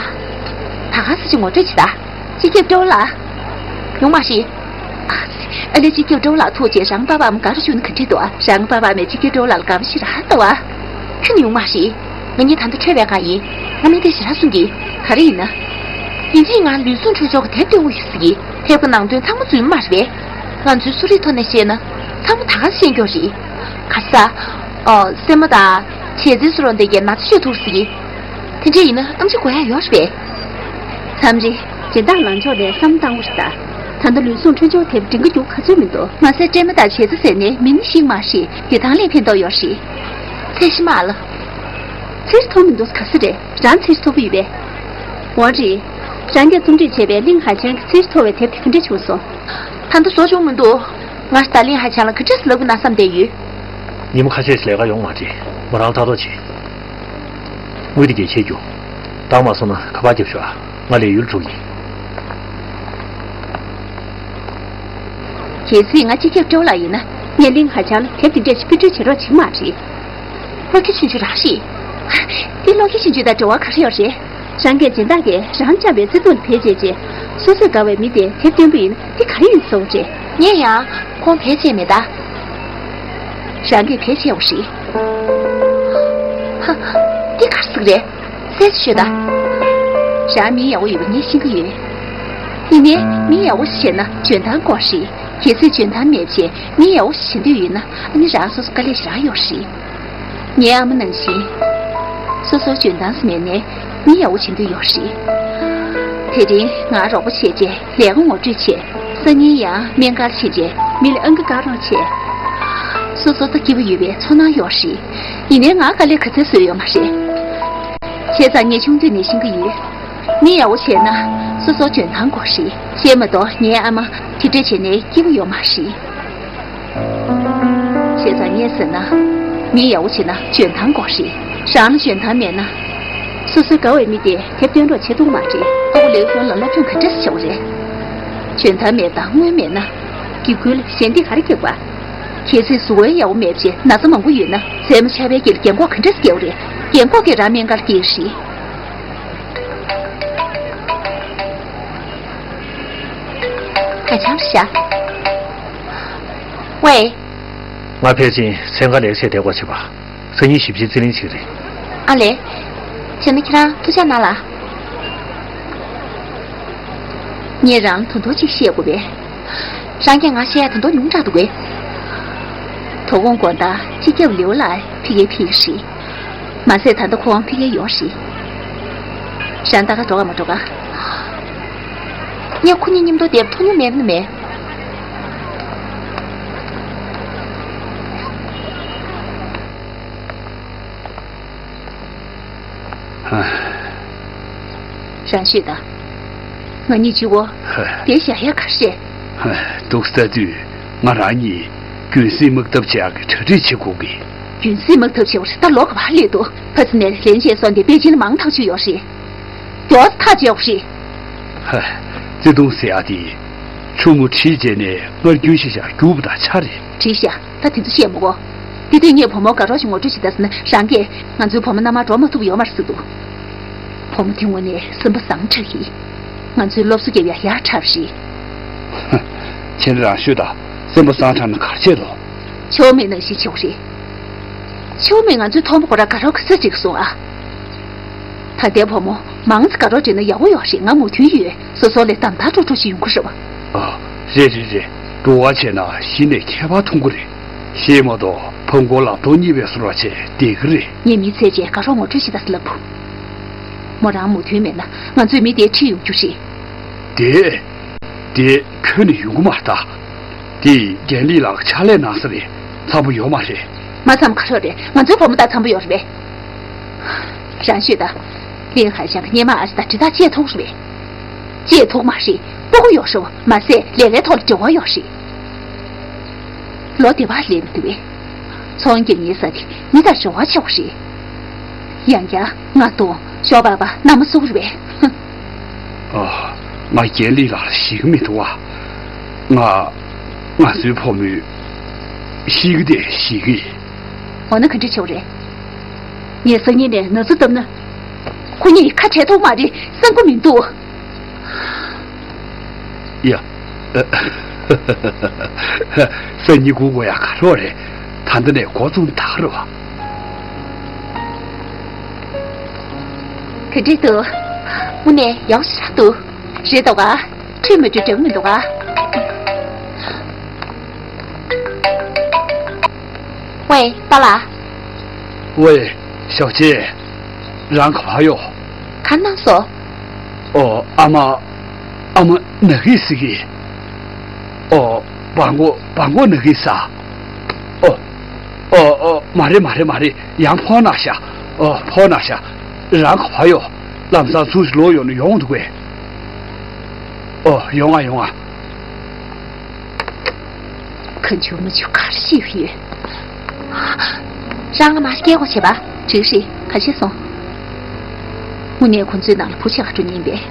ད་ག་ས་ཅིག་ངོ་སྤྲོད་བྱེད་ད། སྤྱི་ཁྱབ་ཀྲོའུ་ལགས། ཡོང་མ་རེད། ཨ་ལས་སྤྱི་ཁྱབ་ཀྲོའུ་ལགས་ཐུག་རྗེས་རང་པ་ཕ་ཨ་མ་དགའ་རུ་བཅུག་ན་ག་འདྲ་འདུག་ཨ། རང་པ་ཕ་ཨ་མས་སྤྱི་ཁྱབ་ཀྲོའུ་ལགས་ལ་དགའ་པོ་ཞེ་དྲག་འདུག་ཨ། ཁྱོད་ནི་ཡོང་མ་རེད། ང་གཉིས་ད་ལྟ་འཕྲད་པའི་སྒང་ཡིན། ང་མི་དེ་ཞེ་དྲག་གསུང་གི། ག་རེ་ཡིན་ན། ཡིན་གཅིག་ང་ལུས་ཟུངས་འཕྲོད་ཕྱོགས་ཀྱི་དེབ་སྟོན་དགོས་ཡོད་ཟེར་གི། དེབ་ཀྱི་ནང་དོན་ཚང་མ་རྫུན་མ་རེད་པས། ང་ཚོའི་གསོ་རིག་ཐོག་ནས་བཤད་ན། ཚང་མ་ད་ག་ཤེས་རྒྱུ་རེད། ག་ས། ཨོ། སྲན་མ་དང་། བྱད་རྫས་སུ་རོ་འདི་གའི་ན་ཚ་ཤོས་ཐུག་ཟེར་གི། དེ་འདྲ་ཡིན་ན་གཏམ་བཤད་དགོས་ཡག་ཡོད་རེད་པས། མཚམས་རེ། སྦྱིན་བདག་ལངས་ཕྱོགས་ལས་བསམ་བཏང་དགོས་ཤིག་ད། ད་ལྟ་ལུས་ཟུངས་འཕྲོད་ཕྱོགས་དེབ་འབྲི་གི་རྒྱུག་ག་ཚོད་མི་འདུག་མ་ཟད་སྲན་མ་དང་བྱད་རྫས་ཟེར་ནས་མིང་ནི་ཤེས་མ་ཤེས་དེ་དང་ལས་ཕན་ཐོགས་ཡོད་རེད། ཚད་གཞི་དམའ་ལ། ཚད་གཞི་མཐོ་མི་འདུག་ག་ས་རེད། རང་ཚད་གཞི་མཐོ་པོ་ཡོད་པས། འོ་རེད། རང་གིས་རྩོམ་སྒྲིག་བྱས་པའི་གླིང་ཧ་ཆེན་གྱི་ཚད་གཞི་མཐོ་བའི་དེབ་དེ་ག་འདྲ་བྱུང་སོང་། ད་ལྟ་བཟོ་བྱུང་མི་འདུག་ང་ད་གླིང་ཧ་ཆེན་ལ་ག་འདྲས་ལབ་དགོས་ན་བསམ་བསྡད་ཡོད། ཉིན་མོ་ཁ་ཤས་ཤིག་ལས་ཀ་ཡོང་མ་བྱེད། མོ་རང་ལྟ་རྟོག་བྱེད། དངུལ་དེ་གས་ཁྱེར་རྒྱུགས། བཏང་མ་སོང་ན་ཁ་པར་རྒྱབ་ཤོག་ཨ། ང་ལས་ཡུལ་འགྲོ་གི་ཡིན། གལ་སྲིད་ང་སྤྱི་ཁྱབ་ཀྲོའུ་ལགས་ཡིན་ན་ངས་གླིང་ཧ་ཆེན་ལ་དེབ་དེ་འདྲས་ཞིག་སྤྲོད་བྱེད་རོགས་བྱེད་མ་རེད། བློ་སྐྱེད་ཆུང་ཆུང་རང་རེད། དེ་བློ་སྐྱེད་ཆུང་ཆུང་དང་འབྲེལ་བ་ག་རེ་ཡོད་རེད། རང་གིས་སྦྱིན་བདག་གིས་རང་བཅག་པའི་བརྩེ་དུང་ལ་བེད་སྤྱད་རྗེས་སོ་སོས་དགའ་བའི་མི་དེ་དེབ་སྟོན་པ་ཡིན་ན་འདི་ག་རེ་ཡིན་བཟོ་བ་རེད། ངས་ཡང་ཁོང་བེད་སྤྱད་མེད་ད། རང་གིས་བེད་སྤྱད་འོ་ཞིག་ཧ། འདི་ག་རེ་ཟིག་རེད། གསལ་ཤོད་ད། རང་མིང་ཡག་པོ་ཡོད་པ་ངས་ཤེས་ཀྱི་ཡོད། ཡིན་ནའི་མིང་ཡག་པོ་ཞིག་བྱས་ན་འཇོན་ཐང་དགོས་རེད། གལ་སྲིད་འཇོན་ཐང་མེད་པ་བྱས་མིང་ཡག་པོ་ཞིག་བྱེད་འདོད་ཡོད་ན་ཨ་ནི་རང་སོ་སོ་དཀའ་ལས་ཞེ་དྲག་ཡོད་རེད། ངའི་ཨ་མ་ནང་བཞིན། སོ་སོར་འཇོན་ཐང་ཟེར་མེད་ནའི་མི་ཡག་པོ་བྱེད་འདོད་ཡོད་རེད། དེ་རིང་ང་རོགས་པ་བྱས་རྗེས་ལས་ཀ་ངོ་སྤྲོད་བྱས། སང་ཉིན་ཡང་སྨན་ཁང་ཕྱིན་རྗེས་མི་ལ་ཨང་ཀི་བཀག་རོགས་བྱས། སོ་སོ་ད་སྐྱིད་པོ་ཡོད་པའི་ཚོར་སྣང་ཡོད་རེད། ཡིན་ནའི་ང་དཀའ་ལས་ག་ཚད་བཟོས་ཡོད་མ་རེད། བྱས་ཙང་ངས་ཆུང་དུས་ནས་ཤེས་ཀྱི་ཡོད། མི་ཡག་པོ་བྱས་ན་སོ་སོར་འཇོན་ཐང་དགོས་རེད། བྱས་མ་གཏོགས་ངའི་ཨ་མ་དེ་འདྲས་བྱས་ནས་སྐྱིད་པོ་ཡོད་མ་རེད། བྱས་ཙང་ངས་ཟེར་ན། མི་ཡག་པོ་བྱེད་ན་འཇོན་ཐང་དགོས་རེད། རང་ལ་འཇོན་ཐང་མེད་ན། སོ་སོའི་དགའ་བའི་མི་དེ་དེབ་སྟོན་རོགས་བྱེད་ཐུབ་མ་རེད། ཨ་ཁུ་ལེའུ་ཧོན་ལ་སློབ་སྦྱོང་ག་འདྲ་བྱེད་དགོས་རེད། འཇོན་ཐང་མེད་དང་དངུལ་མེད་ན། སྒེའུ་ཁུང་ལ་ཞལ་འདེབས་ག་རེ་རྒྱག་པ། གལ་སྲིད་གཟུགས་པོ་ཡག་པོ་མེད་པ་བྱས་ན་ཚ་མང་པོ་ཡོད་ན་མཚན་མོ་ཆར་པའི་དཀྱིལ་ལ་རྒན་གོག་ག་འདྲ་སེ་སྐྱེ་བ་རེད། རྒན་གོག་གིས་རང་སྨན་ཁང་ལ་སྐྱེལ་གྱི་རེད། ད་ཆམ་ཤ། ཝེ། ང་ཕལ་ཆེར་མཚན་གང་ལེགས་བྱས་བསྡད་དགོས་བྱེད་པ། སང་ཉིན་ཞིབ་ཕྱིའི་རྩིས་ལེན་བྱེད་ཀྱི་རེད། ཨ་ལས། བྱས་ན་ཁྱེད་རང་ཐུགས་ཅག་གནང་ལ། ངས་རང་ལ་དོན་དག་ཅིག་བཤད་དགོས་པས། རང་གིས་ང་བཤད་ཡ་དོན་དག་ཉུང་དྲགས་འདུག་གས། དོ་དགོང་དགོང་དག་སྤྱི་ཁྱབ་ལེའུ་ལགས་ཕ་གིར་ཕེབས་ཀྱི་རེད། མ་ཟད་ད་ལྟ་ཁོ་རང་ཕ་གིར་ཡོད་རེད། རང་ད་ག་འགྲོ་ག་མ་འགྲོ་ག། ངས་ཁོ་གཉིས་མཉམ་དུ་བསྡད་པ་མཐོང་མྱོང་མེད་ནི་མེད། ཧ། རང་ཤོད་དང་། ང་གཉིས་གཅིག་པོ། ཧ། བསྡད་བཞག་ཡ་ག་རེ་རེད། ཧ། འདུག་ལྟ་དུས་ང་རང་གཉིས་རྒྱུན་སྲིང་དམག་འཐབ་བྱེད་ཡག་གི་གྲ་སྒྲིག་བྱེད་དགོས་ཀི། རྒྱུན་སྲིང་མ་ཐབས་ཆེ་བ་རེད། ད་ལོ་ག་བ་སླེབས་འདུག་ཕ་ཚི་ནས་ལན་བྱས་སོང་སྟེ་པེ་ཅིན་ལ་མང་ཐག་ཆོད་ཡོད་རེད། མགྱོགས་ཐག་བཅད་དགོས་རེད། ཧ། བརྩེ་དུང་ཟེར་ཡ་དེ། ཆུང་མོ་ཁྲིད་བྱས་ནས་སྔར་རྒྱུན་ཤེས་བྱ་རྒྱུགས་པ་དང་ཆ་རེད། བྲིས་ཤག་ད་དེ་ཚོ་བཤད་མི་དགོས། དེ་དུས་ངས་བུ་མོ་དགའ་རོགས་ཤིག་ངོ་སྤྲོད་བྱེད་ད་ཟེར་ན་རང་གིས་ང་ཚོའི་བུ་མོ་མནའ་མར་འགྲོ་མ་ཐུབ་ཡོད་མ་རེད་ཟེར་འདུག་བུ་མོ་དེ་དངོས་གནས་སེམས་པ་བཟང་དྲགས་ཀྱི། ང་ཚོའི་སློབ་གསོ་རྒྱབ་ཡ་ཡག་དྲགས་རེད། ཁྱེད་རང་ཤོད་དང་། སེམས་པ་བཟང་དྲགས་ན་ག་རེ་བྱེད་དོ། ཆོ་མེད་ནང་བཞིན་བྱེད་དགོས་རེད། ཆོ་མེད་ང་ཚོའི་མཐོན་པོ་ཁོ་ར་དགའ་རོགས་གི་ས་ཅིག་སོང་ཨ། ད་ལྟའི་བུ་མོ་མང་ཙི་དགའ་རོགས་བྱས་ན་ཡག་པོ་ཡོད་རེད། ང་མོས་མཐུན་ཡོད། སོ་སོ་ལས་དམ་དྲག་སྤྲོ་སྤྲོ་ཞིག་ཡོང་གི་རེད་བ། ཨ། རེད་རེད་རེད། འགྲོ་བ་བྱས་ན་གཞི་ནས་ཁྱད་པར་མཐོང་གི་རེད། ཤེས་མ་གཏོགས་ཕུང་པོ་ལག་ཐོག་གཉིས་པའི་བཟོ་འདྲ་བྱས་བསྡད་ཀྱི་རེད། ངས་མི་ཚེ་གཅིག་དགའ་རོགས་ངོ་སྤྲོད་བྱེད་ད་ཟེར་ལབ་བུ། མོ་རང་མོས་མཐུན་མེད་ན་ང་ཚོས་མི་དེ་ཁྲིད་ཡོང་རྒྱུ་རེད། དེ། དེ་ཁྱོན་ནས་ཡོང་གི་མ་རེད་ད། དེ་རྒན་ལི་ལགས་ཕྱག་ལས་གནང་ས་རེད། འཚམ་པོ་ཡོད་མ་རེད། མ་འཚམ་ག་རེ་རེད། ང་ཚོའི་བུ་མོ་དང་འཚམ་པོ་ཡོད་རེད་པས། རང་ཤོད་ད། ལིན་ཧའེ་ཤང་གི་སྔོན་མ་ཨ་ཞེ་དང་འདྲི་རྟགས་བཅད་ཐུབ་རེད་པས། བཅད་ཐུབ་མ་རེད། སྤུ་གུ་ཡོད་རེད་པ། མ་ཟད་ལས་ཀའི་ཐོག་ལ་འབྲེལ་བ་ཡོད་རེད། ལོ་དེ་བར་སླེབས་མི་འདུག་པས། ཚོང་རྒྱག་མཁན་ས་དེ་མི་དང་འབྲེལ་བ་ཆེ་བ་རེད། ཡང་བསྐྱར་ང་དང་ཞོགས་པ་པ་མནའ་མ་བསུ་རེད་པས། ཨ། ང་རྒན་ལི་ལགས་ལ་ཞེད་ཀྱི་མི་འདུག་པ། ང་། ང་ཚོའི་བུ་མོས་ཤི་གི་དེ་ཤི་གི། འོ་ན་ག་འདྲ་བྱེད་དགོས་རེད། ངས་སང་ཉིན་ནས་ན་ཚ་བཏབ་ན། ཁོ་གཉིས་ཁ་བྲལ་ཐུབ་མ་རེད། བསམ་གྱི་མི་འདུག་ཡ། ཨ། སང་ཉིན་སྒུག་དགོས་ཡག་ག་རེ་རེད། ད་ལྟ་ནས་འགོ་བཙུགས་ན་ད་ག་རེད་པ། ག་འདྲ་འདུག་དངོས་གནས་ཡག་ཤོས་འདུག་རེད་འདུག་ག་ཁྲིད་མི་འགྲོ་འགྲིག་མི་འདུག་ག་ཝེ། པཱ་ལགས། ཝེ། ཞའོ་ཅེ། རང་ག་པར་ཡོད། ག་ནང་སོ། ཨོ། ཨ་མ། ཨ་མ་ན་གི་ཟེར་གི། ཨོ། སྦྲ་མགོ། སྦྲ་མགོ་ན་གི་ཟེར། ཨོ། ཨོ། ཨོ། མ་རེད་མ་རེད་མ་རེད། ཡང་ཕོག་ན་ཤག་ཨོ། ཕོག་ན་ཤག་རང་ག་པར་ཡོད། ལམ་སང་ཚུར་ལོག་ཡོང་ན་ཡོང་འདུག་གས། ཨོ། ཡོང་ང་ཡོང་ང་། ཁ་མཆུ་མ་མཆུ་ག་རེ་ཞིག་ཡོད། རང་ང་མ་སྐྱེལ་དགོས་བྱས་པ། འགྲིག་རེད། ག་བྱས་སོང་། དངོས་གནས་ཁོ་ཚོའི་ནང་ལ་བུ་ཆེ་ག་འགྲོ་ཉན་པས།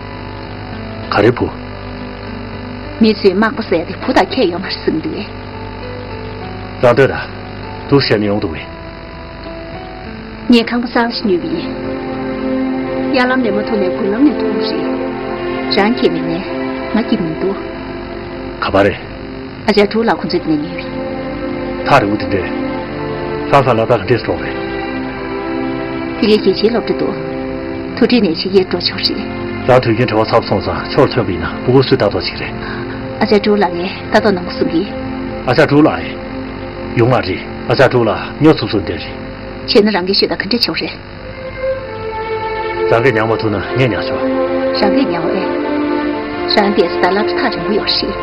ག་རེ་བུ། མི་ཚོས་མག་པ་ཟས་དེ་བུ་དང་ཁྱད་ཡོད་མ་རེད་གསུངས་འདུག་གས། རང་ལྟོས་དང་། འདུག་བྱས་ནས་ཡོང་འདུག་གས། ངས་ཁང་པ་གསར་ཞིག་ཉོས་པ་ཡིན། གཡར་ལམ་ནས་མ་ཐོན་ནས་དགུན་ལམ་ནས་ཐོན་པ་རེད། རང་སྐྱེལ་མིན་ནས་ང་སྐྱེལ་མི་འདུག་ག་པར་རེད། ཨ་ཅག་ཀྲུའུ་ལགས་ཁོང་ཚོའི་དེ་ནས་ཉོས་པ་ཡིན། ཐག་རིང་པོ་དེ་འདྲས། ཧྥ་ཧྥ་ལ་དྭགས་འདྲེས་འགྲོ་རེད། དེ་གའི་རྒྱལ་སྤྱིའི་སློབ་གྲྭ་འདུག་ཐུགས་ཁྲལ་ནས་ཕྱི་རྒྱལ་འགྲོ་ཆོག་རེད། རང་དུས་རྒྱུན་བྲེལ་བ་ཚ་པོ་སོང་ཙང་ཕྱོགས་ཐོན་པ་ཡིན་ན་སྤུ་གུ་སུས་ལྟ་རྟོག་བྱེད་ཀྱི་རེད། ཨ་ཅག་ཀྲུའུ་ལགས་ངས་ལྟ་རྟོག་གནང་དགོས་གསུང་གི། ཨ་ཅག་ཀྲུའུ་ལགས་ཨེ། ཡོང་ང་རེད། ཨ་ཅག་ཀྲུའུ་ལགས་སྨྱོ་ཚུབ་ཚུབ་འདྲ་རེད། བྱས་ན་རང་གིས་ཤོད་དང་ག་འདྲ་བྱེད་དགོས་རེད། རང་གིས་མྱངས་མ་ཐུབ་ན་ངས་མྱངས་ཆོག་རང་གིས་མྱངས་ཨེ། རང་བསྡད་ས་ད་སློབ་གྲྭ་ཐག་རིང་པོ་ཡོད་རེད།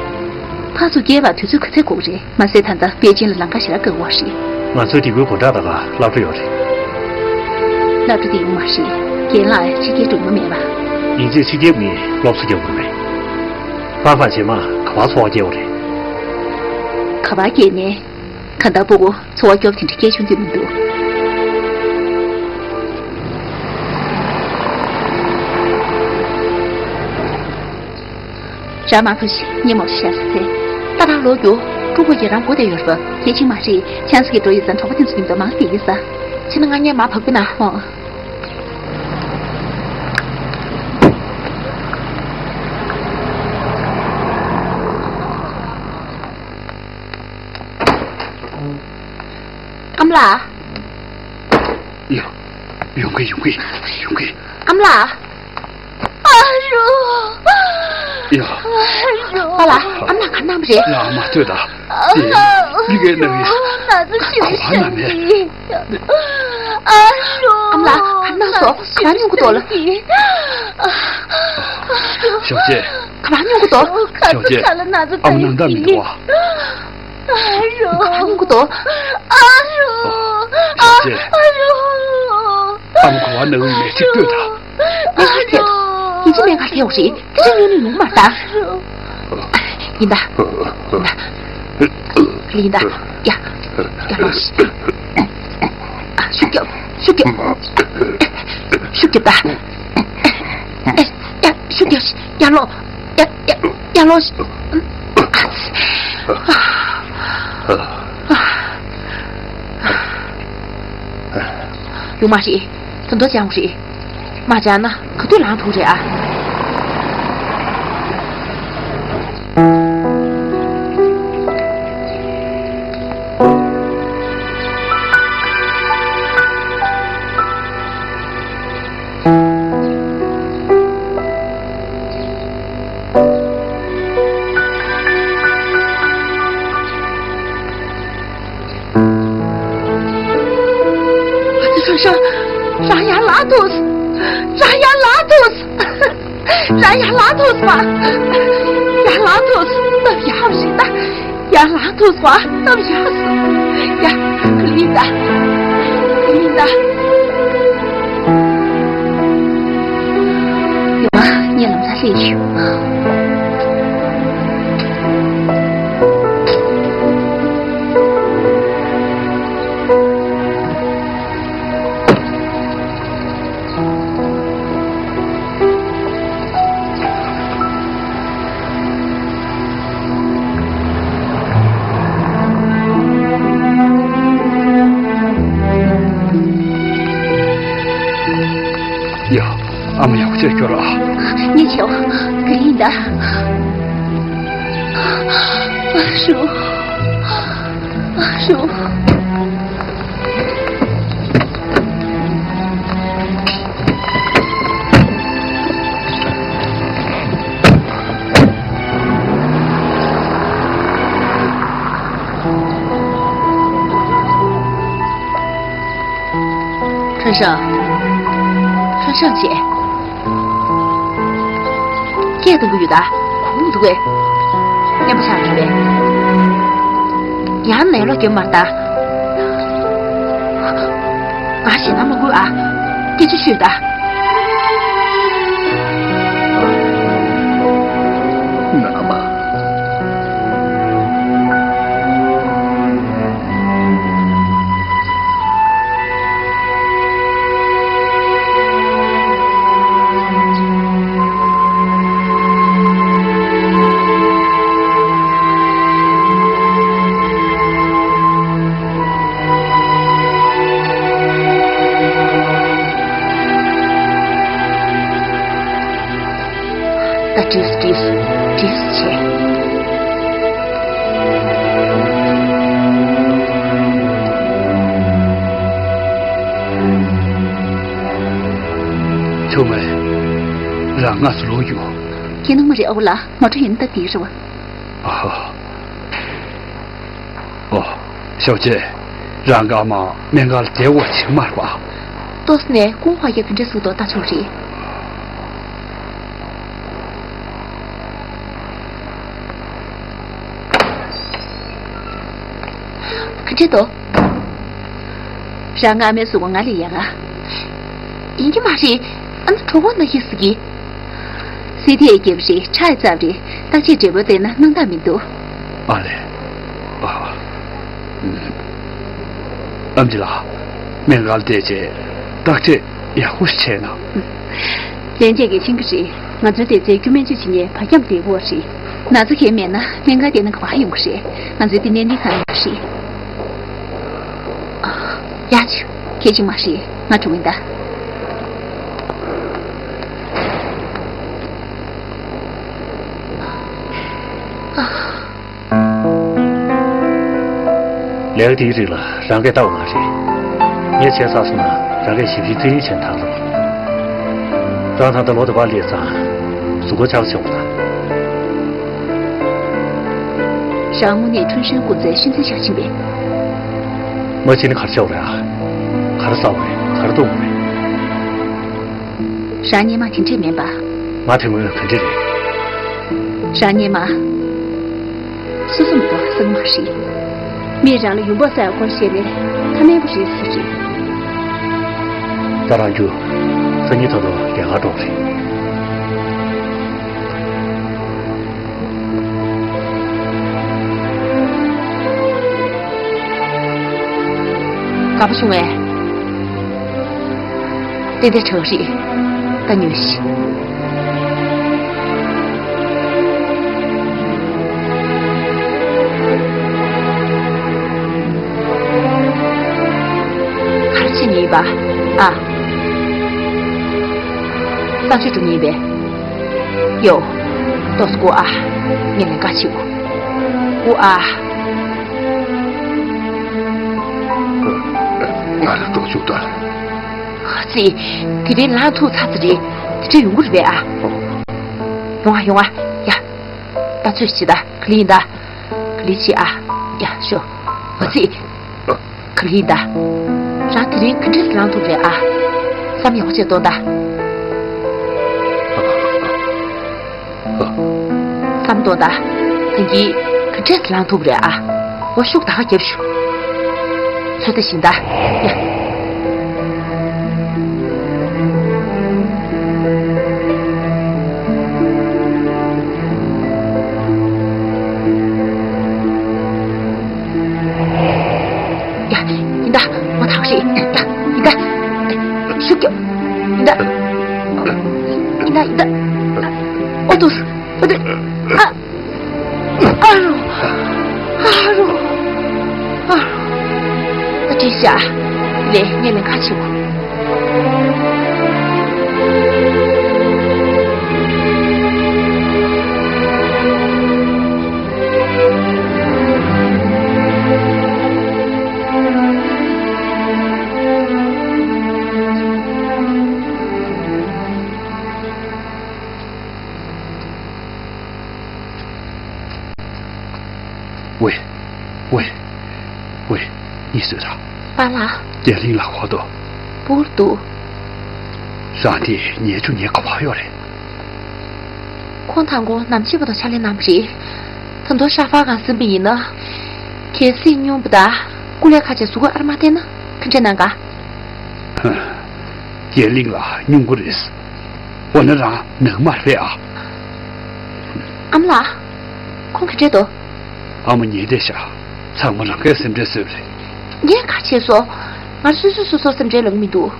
ཕར་ཚུར་བསྐྱལ་བར་དུས་ཚོད་ག་ཚད་འགོར་རེད། མ་ཟད་ད་ལྟ་པེ་ཅིན་ལ་ལམ་ཁ་ཞེ་དྲག་དཀའ་བ་རེད། ང་ཚོའི་སྡེ་ཁུལ་དགོན་གྲྭ་དང་སློབ་གྲྭ་ཡོད་རེད། སློབ་གྲྭ་དེ་ཡོད་མ་རེད། རྒན་ལགས་ཕྱི་རྒྱལ་འགྲོ་མྱོང་མེད་པ། ཡིན་གཅིག་ཕྱི་རྒྱལ་ནས་སློབ་གསོ་རྒྱག་དགོས་རེད། ཧྥ་ཧྥ་རྗེས་མ་ག་པར་འཚོ་བ་སྐྱེལ་བ་རེད། ག་པར་སྐྱེལ་ནས། གང་ལྟར་སྤུ་གུ་འཚོ་བ་སྐྱོབ་དེ་འདྲ་སྐྱེལ་ཆོག་རྒྱུ་མི་འདུག་རང་མ་ཕུ་ཤི་ཉིན་མོ་ཤར་ཚེ། ད་རང་ལོག་རྒྱུ། ཀྲུང་གོ་གི་རང་སྒོ་དེ་ཡོད་རེད་པ། གལ་ཆེན་མ་རེད། ཆན་སི་གི་འགྲོ་ཡི་ཙང་གྲོགས་པོ་དེ་ཚོ་མཉམ་དུ་མང་སྟེ་ཡིན་ས། ཕྱི་ན་ང་ངས་མ་བག་པི་ན་ཧོ། ཨ་མ་ལགས། ཡོང་། ཡོང་གི་ཡོང་གི་ཡོང་གི་ཨ་མ་ལགས། ཨ་རོ། ཡ། ཨ་རོ། པཱ་ལགས། ཨ་མ་ལགས་ག་ནམ་རེད། ཡ་མ་ལྟོས་ད། ཨ། འདི་གའི་ནང་གི། ན་ཚ་ཞེ་པོ་ཞིག་གིས། ཨ་རོ། ཨ་མ་ལགས་ག་ནམ་སོ་ག་པར་སྙུང་གི་འདུག་ལགས། ཞོགས་ཇེ། ག་པར་སྙུང་གི་འདུག་ཞོགས་ཇེ། ཨ་མ་སྣང་དག་མི་འདུག་བ། ཨ་རོ། ག་པར་སྙུང་གི་འདུག་ཨ་རོ། ཞོགས་ཇེ། ཨ་རོ། ཨ་མ་ག་པར་ན་གི་ཡོད་མེད་ཅིག་ལྟོས་དང་། ཨ་རོ། ཡིན་གཅིག་མིན་གཅིག་ཐེབས་རེད། དེ་འདྲ་ཉོས་ནས་ཡོང་མ་རེད་ད། ཡིན་ད། ཡིན་ད། ཡ། ཡ་མ་ཤི། ཤུགས་རྒྱོབ། ཤུགས་རྒྱོབ། ཤུགས་རྒྱོབ་ད། ཡ། ཤུགས་རྒྱོབ། ཡར་ལོངས། ཡར། ཡར། ཡར་ལོངས། ཡོང་མ་རེད། ད་དུང་སྦྱང་དགོས་རེད། མ་སྦྱངས་ན་ག་དུས་ལངས་ཐུབ་རེད་ཨ། ཁྲུན་ཧྲང་། རང་ཡར་ལངས་ཐུབ། རང་ཡར་ལངས་ཐུབ། རང་ཡར་ལངས་ཐུབ་སོང་། ཡར་ལངས་ཐུབ་སོང་། སྟབས་ཡག་རེད་ད། ཡར་ལངས་ཐུབ་སོང་། སྟབས་ཡག་སོང་། ཡ། ག་ལེར་ཡིན་ད། ག་ལེར་ཡིན་ད། ཡོང་ང་། ངས་ལམ་སང་སླེབས་ཡོང་། ཡ། ཨ་མ་ཡག་པོ་བྱས་སྐྱོར་ཨ། ངས་བྱེད། ག་ལེར་ཡིན་ད། ཨ་ཧྲུ། ཨ་ཧྲུ། ཁྲུན་ཧྲང་། ཁྲུན་ཧྲང་བྱས། སྐད་གཏོང་གི་ཡོད་ད། གོ་མི་འདུག་གས། མཉམ་པོ་ཆགས་ཀྱི་རེད། ཡང་ནས་ལོག་རྒྱབ་མ་ད། ང་ཞེད་སྣང་མ་དགོས་ཨ། སྐད་ཆ་ཤོད་ད། མནའ་མ། ད་བྲིས་བྲིས་བྲིས་བྱས། ཆུང་མ། རང་སྔ་སུ་ལོག་ཡོང་། ཁྱེད་ནང་མ་རེད་ཨོ་ལ། ངོ་སྤྲོད་ཡིན་ད་དེ་རེད་བ། ཨ་ཧ། ཨོ། ཞའོ་ཅེ། རང་གི་ཨ་མ་སྨན་ཁང་ལ་བསྡད་དགོས་ཀྱི་མ་རེད་པ། ཏོག་ཙམ་ནས་ཀུང་ཧྭ་ཡ་ག་འདྲ་བཟོ་འདུག་ལྟ་ཆོག་རེད། ག་འདྲ་འདུག་རང་ང་ཨ་མའི་གཟུགས་པོ་ང་ལས་ཡག་ག་ཡིན་གྱི་མ་རེད། ཨ་ནི་གྲོད་ཁོག་ན་ཤི་ཟེར་གི། སི་ཏི་ཡས་རྒྱབ་རེད། ཁྲག་ཡི་རྩབ་རེད། བརྟག་དཔྱད་འབྲས་བུ་བལྟས་ན་སྣང་དག་མི་འདུག་ཨ་ལས། ཨ། ཨམ་ཆི་ལགས། སྨན་ཁང་ལ་བསྡད་བྱས་བརྟག་དཔྱད་ཡག་པོ་ཞིག་བྱས་ན། ལན་ཆད་ཀྱི་ཕྱིན་གྱི་རེད། ང་ཚོའི་སྡེ་ཚན་དཀྱུས་མའི་བཅུད་བྱེད་མཁན་བར་ཁྱམས་བསྡད་ཡོད་རེད། ན་ཚ་གང་ཡང་མེད་ན་སྨན་ཁང་བསྡད་ན་ག་པར་ཡོང་གི་རེད། ང་ཚོའི་འདི་ནས་གནས་ཚང་ཡོད་རེད། ཡ་ཆི། གལ་ཆེན་མ་རེད། ང་འགྲོ་གི་ཡིན་ད། ལས་ཀ་དེའི་རིགས་ལ་རང་གིས་ལྟ་བ་མ་རེད། ངས་བྱས་ཚར་སོང་ན་རང་གིས་ཞིབ་ཞིབ་རྩིས་ལེན་བྱས་ན་ཐང་རོགས། རང་ད་ལྟ་ལོ་དུ་བ་སླེབས་ཙང་གཟུགས་པོ་ཆག་ཆོག་ད། རང་དངོས་གནས་ཁྲུན་ཧྲན་སྐུ་ཚེ་ཤིན་ཚེ་ཞག་ཕྱིན་པས། མ་ཕྱིན་ན་ག་རེ་ཆགས་རེད་ཨ། ག་རེ་ཟ་བ་རེད། ག་རེ་འཐུང་བ་རེད། རང་སྔོན་མ་དེ་འདྲས་མིན་པ། ང་དེ་སྔོན་ག་འདྲས་རེད། རང་སྔོན་མ། སོ་སོ་མི་འདུག་བསམ་མ་རེད། མིས་རང་ལ་ཡོང་འབབ་ཟ་ཡག་སྐོར་བཤད་ནས་ཐ་མལ་པོ་རེད་ཟེར་གྱི། ད་རང་རྒྱུ། སང་ཉིན་ད་དུང་ལས་ཀ་འགྲོ་རེད། དགའ་པོ་བྱུང་བས། ཏན་ཏན་དྲག་རེད། ད་ཉོན་ཞིག་ག་རེ་བྱེད་ཉེན་པ། ཨ། གསང་སྤྱོད་འགྲོ་ཉེན་པས། ཡོ། ཏོག་ཙམ་སྒུག་ཨ། ངས་ལན་ཁ་བྱེད་དགོས། སྒུག་ཨ། ང་ལ་ཏོག་ཙམ་ལྟ། ཨ་ཙི། དེ་རིང་ལངས་ཐུབ་ཚར་ཙམ་རེད། དེ་འདྲ་ཡོང་གི་རེད་པས་ཨ། ཡོང་ཨ་ཡོང་ཨ། ཡ། ད་ཚོད་བྱེད་ད། ག་ལེ་ཡིན་ད། ག་ལེ་བྱེད་ཨ། ཡ་ཤོ། ཨ་ཙི། ག་ལེ་ཡིན་ད། རང་དེ་རིང་ག་འདྲས་ལངས་ཐུབ་རེད་ཨ། བསམ་ཡག་པོ་བྱས་གཏོང་ད། བསམ་གཏོང་ད། ད་གིན་ག་འདྲས་ལངས་ཐུབ་རེད་ཨ། འོ་ཤུགས་ད་ག་རྒྱབ་ཤོག་ཚོད་ལྟ་བཞིན་ད། ཡ། ཡ། ཡིན་ད། ངོ་ཐག་ཞིག་ཡིན་ད། ཡིན་ད། ཤུགས་རྒྱོབ། ཡིན་ད། ཡིན་ད་ཡིན་ད། ཨོ་ཏུ། ཨོ་ཏུ། ཨ། ཨ་རོ། ཨ་རོ། ཨ་རོ། ད་བྲིས་ཤག་ལས་ངས་ལས་ཁ་ཕྱེ་བ། ཝེ། ཝེ། ཝེ། གཉིད་སད་དང་། པཱ་ལགས། རྒྱལ་གླིང་ལ་གོ་དོ། སྤུ་གུར་འདུག་རང་དེ་ཉལ་ཆུ་ཉལ་ག་བ་ཡོད་རེད། ཁོང་དང་པོ་ནམ་ཕྱེད་པ་དང་ཕྱག་ལས་གནང་བ་རེད། ད་དུང་ཤ་ཕག་གང་ཟིན་པ་ཡིན་ན། གལ་སྲིད་སྙུང་པ་དང་སྐུ་ལས་ཁ་ཆེ་གཟུགས་ཨར་མ་བསྟན་ན་ག་འདྲ་གནང་ག་རྒྱལ་གླིང་ལ་སྙུང་གི་རེད། འོ་ན་རང་ནང་མ་རེད་ཨ། ཨ་མ་ལགས། ཁོང་ག་འདྲས་འདུག་ཨ་མ་ཉལ་བསྡད་ཤག་ཚང་མ་རང་གིས་སེམས་ཁྲལ་བཟོས་པ་རེད། ངས་ག་བྱས་སོང་། ང་སོ་སོས་སོ་སོར་སེམས་ཁྲལ་ལང་མི་འདུག་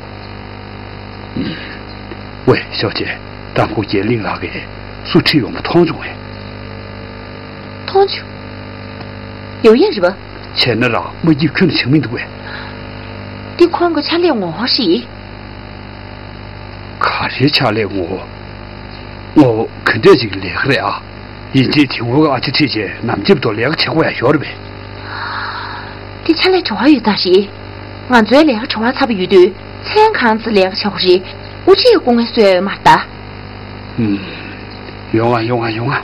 ཝེ་ཞོགས་ཅེ། དང་པོ་རྒྱལ་གླིང་ལགས་ཀྱིས་སུ་ཁྲིད་ཡོང་བ་མཐོང་བྱུང་བས། མཐོང་བྱུང་། ཡོང་ཡས་རེད་པ། བྱས་ན་རང་མ་སྐྱིད་ཁྱོན་ནས་བྱེད་མི་འདུག་བས། འདི་ཁོང་གི་ཕྱག་ལས་ངོ་བོ་ཞིག་ག་རེ་ཕྱག་ལས་ངོ་བོ། ངོ་བོ་ག་འདྲས་ཅིག་ལས་ཀ་རེད་ཨ། ཡིན་གཅིག་དེ་སྔོན་གྱི་ཨ་ཅེ་ཁྲིད་བྱས་ནམ་རྒྱུན་དུ་ལས་ཀ་བྱེད་དགོས་ཡ་ཡོད་རེད་པས། དེ་ཕྱག་ལས་བྲོ་བ་ཡོད་ད་རེད། ང་ཚོའི་ལས་ཀ་བྲོ་བ་ཚ་པོ་ཡོད་དུས་མཚན་གང་ཚེ་ལས་ཀ་བྱེད་དགོས་རེད། དབུ་ཁྲིད་སྐུ་ངལ་གསོ་ཡ་ཡོད་མ་རེད་ད། ཨུམ། ཡོང་ང་ཡོང་ང་ཡོང་ང་།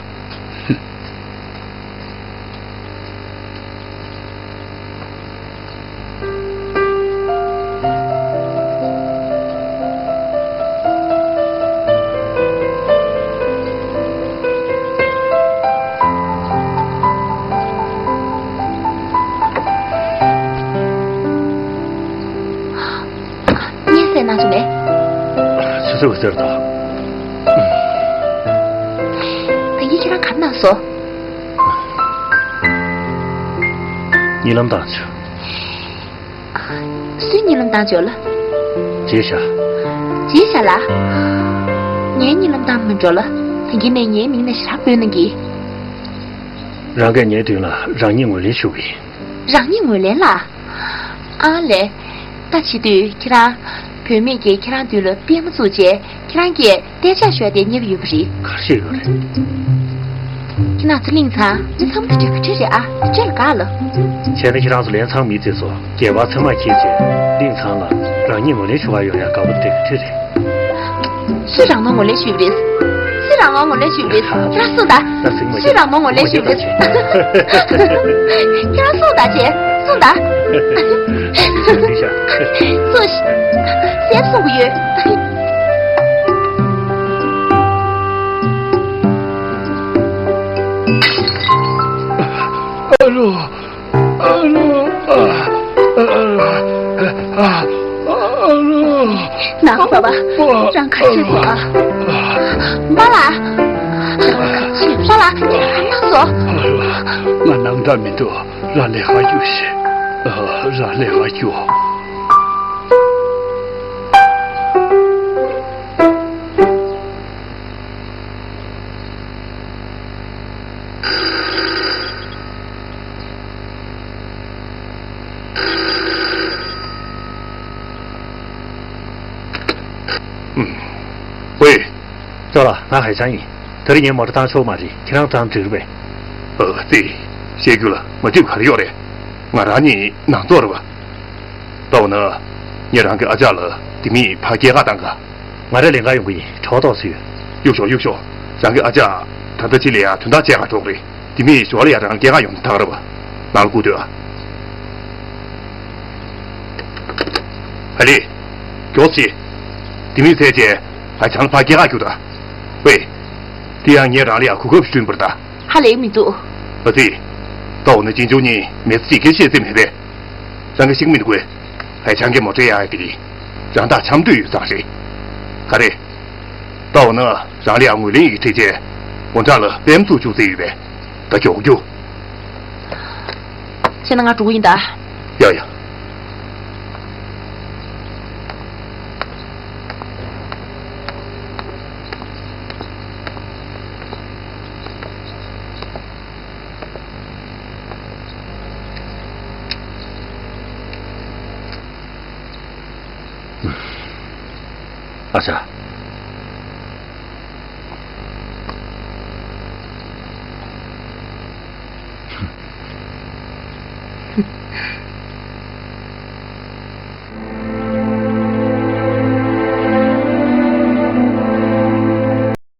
གཉིད་སད་གནང་བྱུང་ངས། ཆུ་ཚོད་ཟེར་དང་། ད་གིན་ཁྱེད་རང་ག་རེ་གནང་སོང་། གཉིད་ལམ་བཏང་བྱུང་། སུའི་གཉིད་ལམ་བཏང་བྱུང་ལ། རྗེས་ཤ། རྗེས་ཤ་ལ། ངའི་གཉིད་ལམ་བཏང་མི་འགྲོ་ལ། ད་གིན་ནས་ངའི་མིང་ནས་ཞེ་དྲག་འབོད་གནང་གི། རང་གིས་ངའི་མདུན་ལ་རང་ཉིད་ངོས་ལེན་ཞུ་གི་ཡིན། རང་ཉིད་ངོས་ལེན་ལ། ཨ་ལས། ད་བྱེད་དུས་ཁྱེད་རང་། བུད་མེད་ཀྱིས་ཁྱེད་རང་མདུན་ལ་པད་མ་བཙུགས་རྗེས་ཁྱེད་རང་གིས་གཏད་འཇགས་ཤོར་ཏེ་རྙེད་པ་ཡོད་པ་རེད། ག་རེ་བཤད་ཡོད་རེད། ཁྱེད་རང་ཚོ་གླིང་ཚང་གླིང་ཚང་མ་དེ་འདྲ་ག་འདྲ་རེད་ཨ། དེ་འདྲ་ལ་དགའ་ལ། བྱས་ན་ཁྱེད་རང་ཚོ་ལན་ཚང་མི་ཚེ་སོ་རྒྱལ་བ་ཚང་མ་ཁྱེད་ཀྱིས་གླིང་ཚང་ལ་རང་ཉིད་ངོས་ལེན་ཞུ་བ་ཡོང་ཡ་དགའ་པོ་དེ་འདྲ་ག་འདྲ་རེད། སུས་རང་ངོས་ངོས་ལེན་ཞུས་པ་རེད། སུས་རང་ངོས་ངོས་ལེན་ཞུས་པ་རེད། ཁྱེད་རང་གསུངས་ད། ད་གཟིགས་མ་སུས་རང་ངོས་ངོས་ལེན་ཞུས་པ་རེད། ཁྱེད་རང་གསུངས་ད་ཅེས་གསུངས་ད། གསུངས་ཤིག་སེམས་གསུང་གི་ཡོད། ཨ་རོ། ཨ་རོ། ཨ་རོ། ཨ་རོ། ནང་པ་པ། རང་ཁ་ཤས་པ། པ་ལ། པ་ལ། ཁྱེད་རང་སོ། ང་ནང་ད་མི་འདུག་རང་ལས་ཀ་རྒྱུགས་ཤིག་རང་ལས་ཀ་རྒྱུགས། ཨུམ། ཝེ། ཅོ་ལགས། ང་ཧའེ་ཆང་ཡིན། ད་རེས་ངས་མོ་ཊ་བཏང་ཆོག་མ་རེད། ཁྱེད་རང་བཏང་འགྲིག་རེད་པས། ཨ་ཙི། བཤད་རྒྱུ་ལ་མ་འགྲིག་ག་རེ་ཡོད་རེད། ང་རང་ཉིད་ནང་ཐོག་རེད་པ། ད་འོ་ན། ངས་རང་གི་ཨ་ཅག་ལ་དེ་མིན་ཕར་སྐྱེལ་ག་བཏང་ག། ང་རང་ལེན་ག་ཡོང་གི་ཡིན། གྲོགས་ཏོག་ཙམ་ཡོད། གཡུག་ཤོག། གཡུག་ཤོག། རང་གི་ཨ་ཅག་ད་ལྟ་ཕྱི་ལ་ཡ་དོན་དག་བྱེད་ག་འགྲོ་གི་རེད། དེ་མིན་ཞོར་ལ་ཡ་རང་སྐྱེལ་ག་ཡོང་ན་ད་ག་རེད་པ། ནང་ལ་སྒུག་སྡོད་ཨ། ཧ་ལེ། མགྱོགས་བྱེད། དེ་མིན་ཚེ་རྗེས་ཧའེ་ཆང་ལ་ཕར་སྐྱེལ་ག་རྒྱུགས་ད། ཝེ། དེ་ཡང་ངས་རང་ལ་ཡ་གོ་སྐབས་ཤིག་བསྐྲུན་པ་རེད་ད། ཧ་ལས་མི་འདུག། ཨ་ཙི། ད་འོ་ན་གཅེན་གཅུང་གཉིས་མི་ཚེ་གཅིག་གི་ཤེས་ཚད་མེད་པས། རང་གི་ཤིག་མི་འདུག་གས། ཧའེ་ཆང་གི་མོ་ཊ་ཡག་ཡག་དེ་གིས་རང་ཐག་འཆམ་འདོད་ཡོད་ཙང་རེད། ག་རེ། ད་འོ་ན་རང་ལ་ཡ་ངོས་ལེན་ཡིག་ཁྲིད་བྱས། འོ་དྲག་ལ་པེམ་བཙུགས་བཅུག་རྩིས་ཡོད་པས། ད་མགྱོགས་རྒྱུགས། བྱས་ན་ང་འགྲོ་གི་ཡིན་ད། ཡ་ཡ། ཨ་ཅག།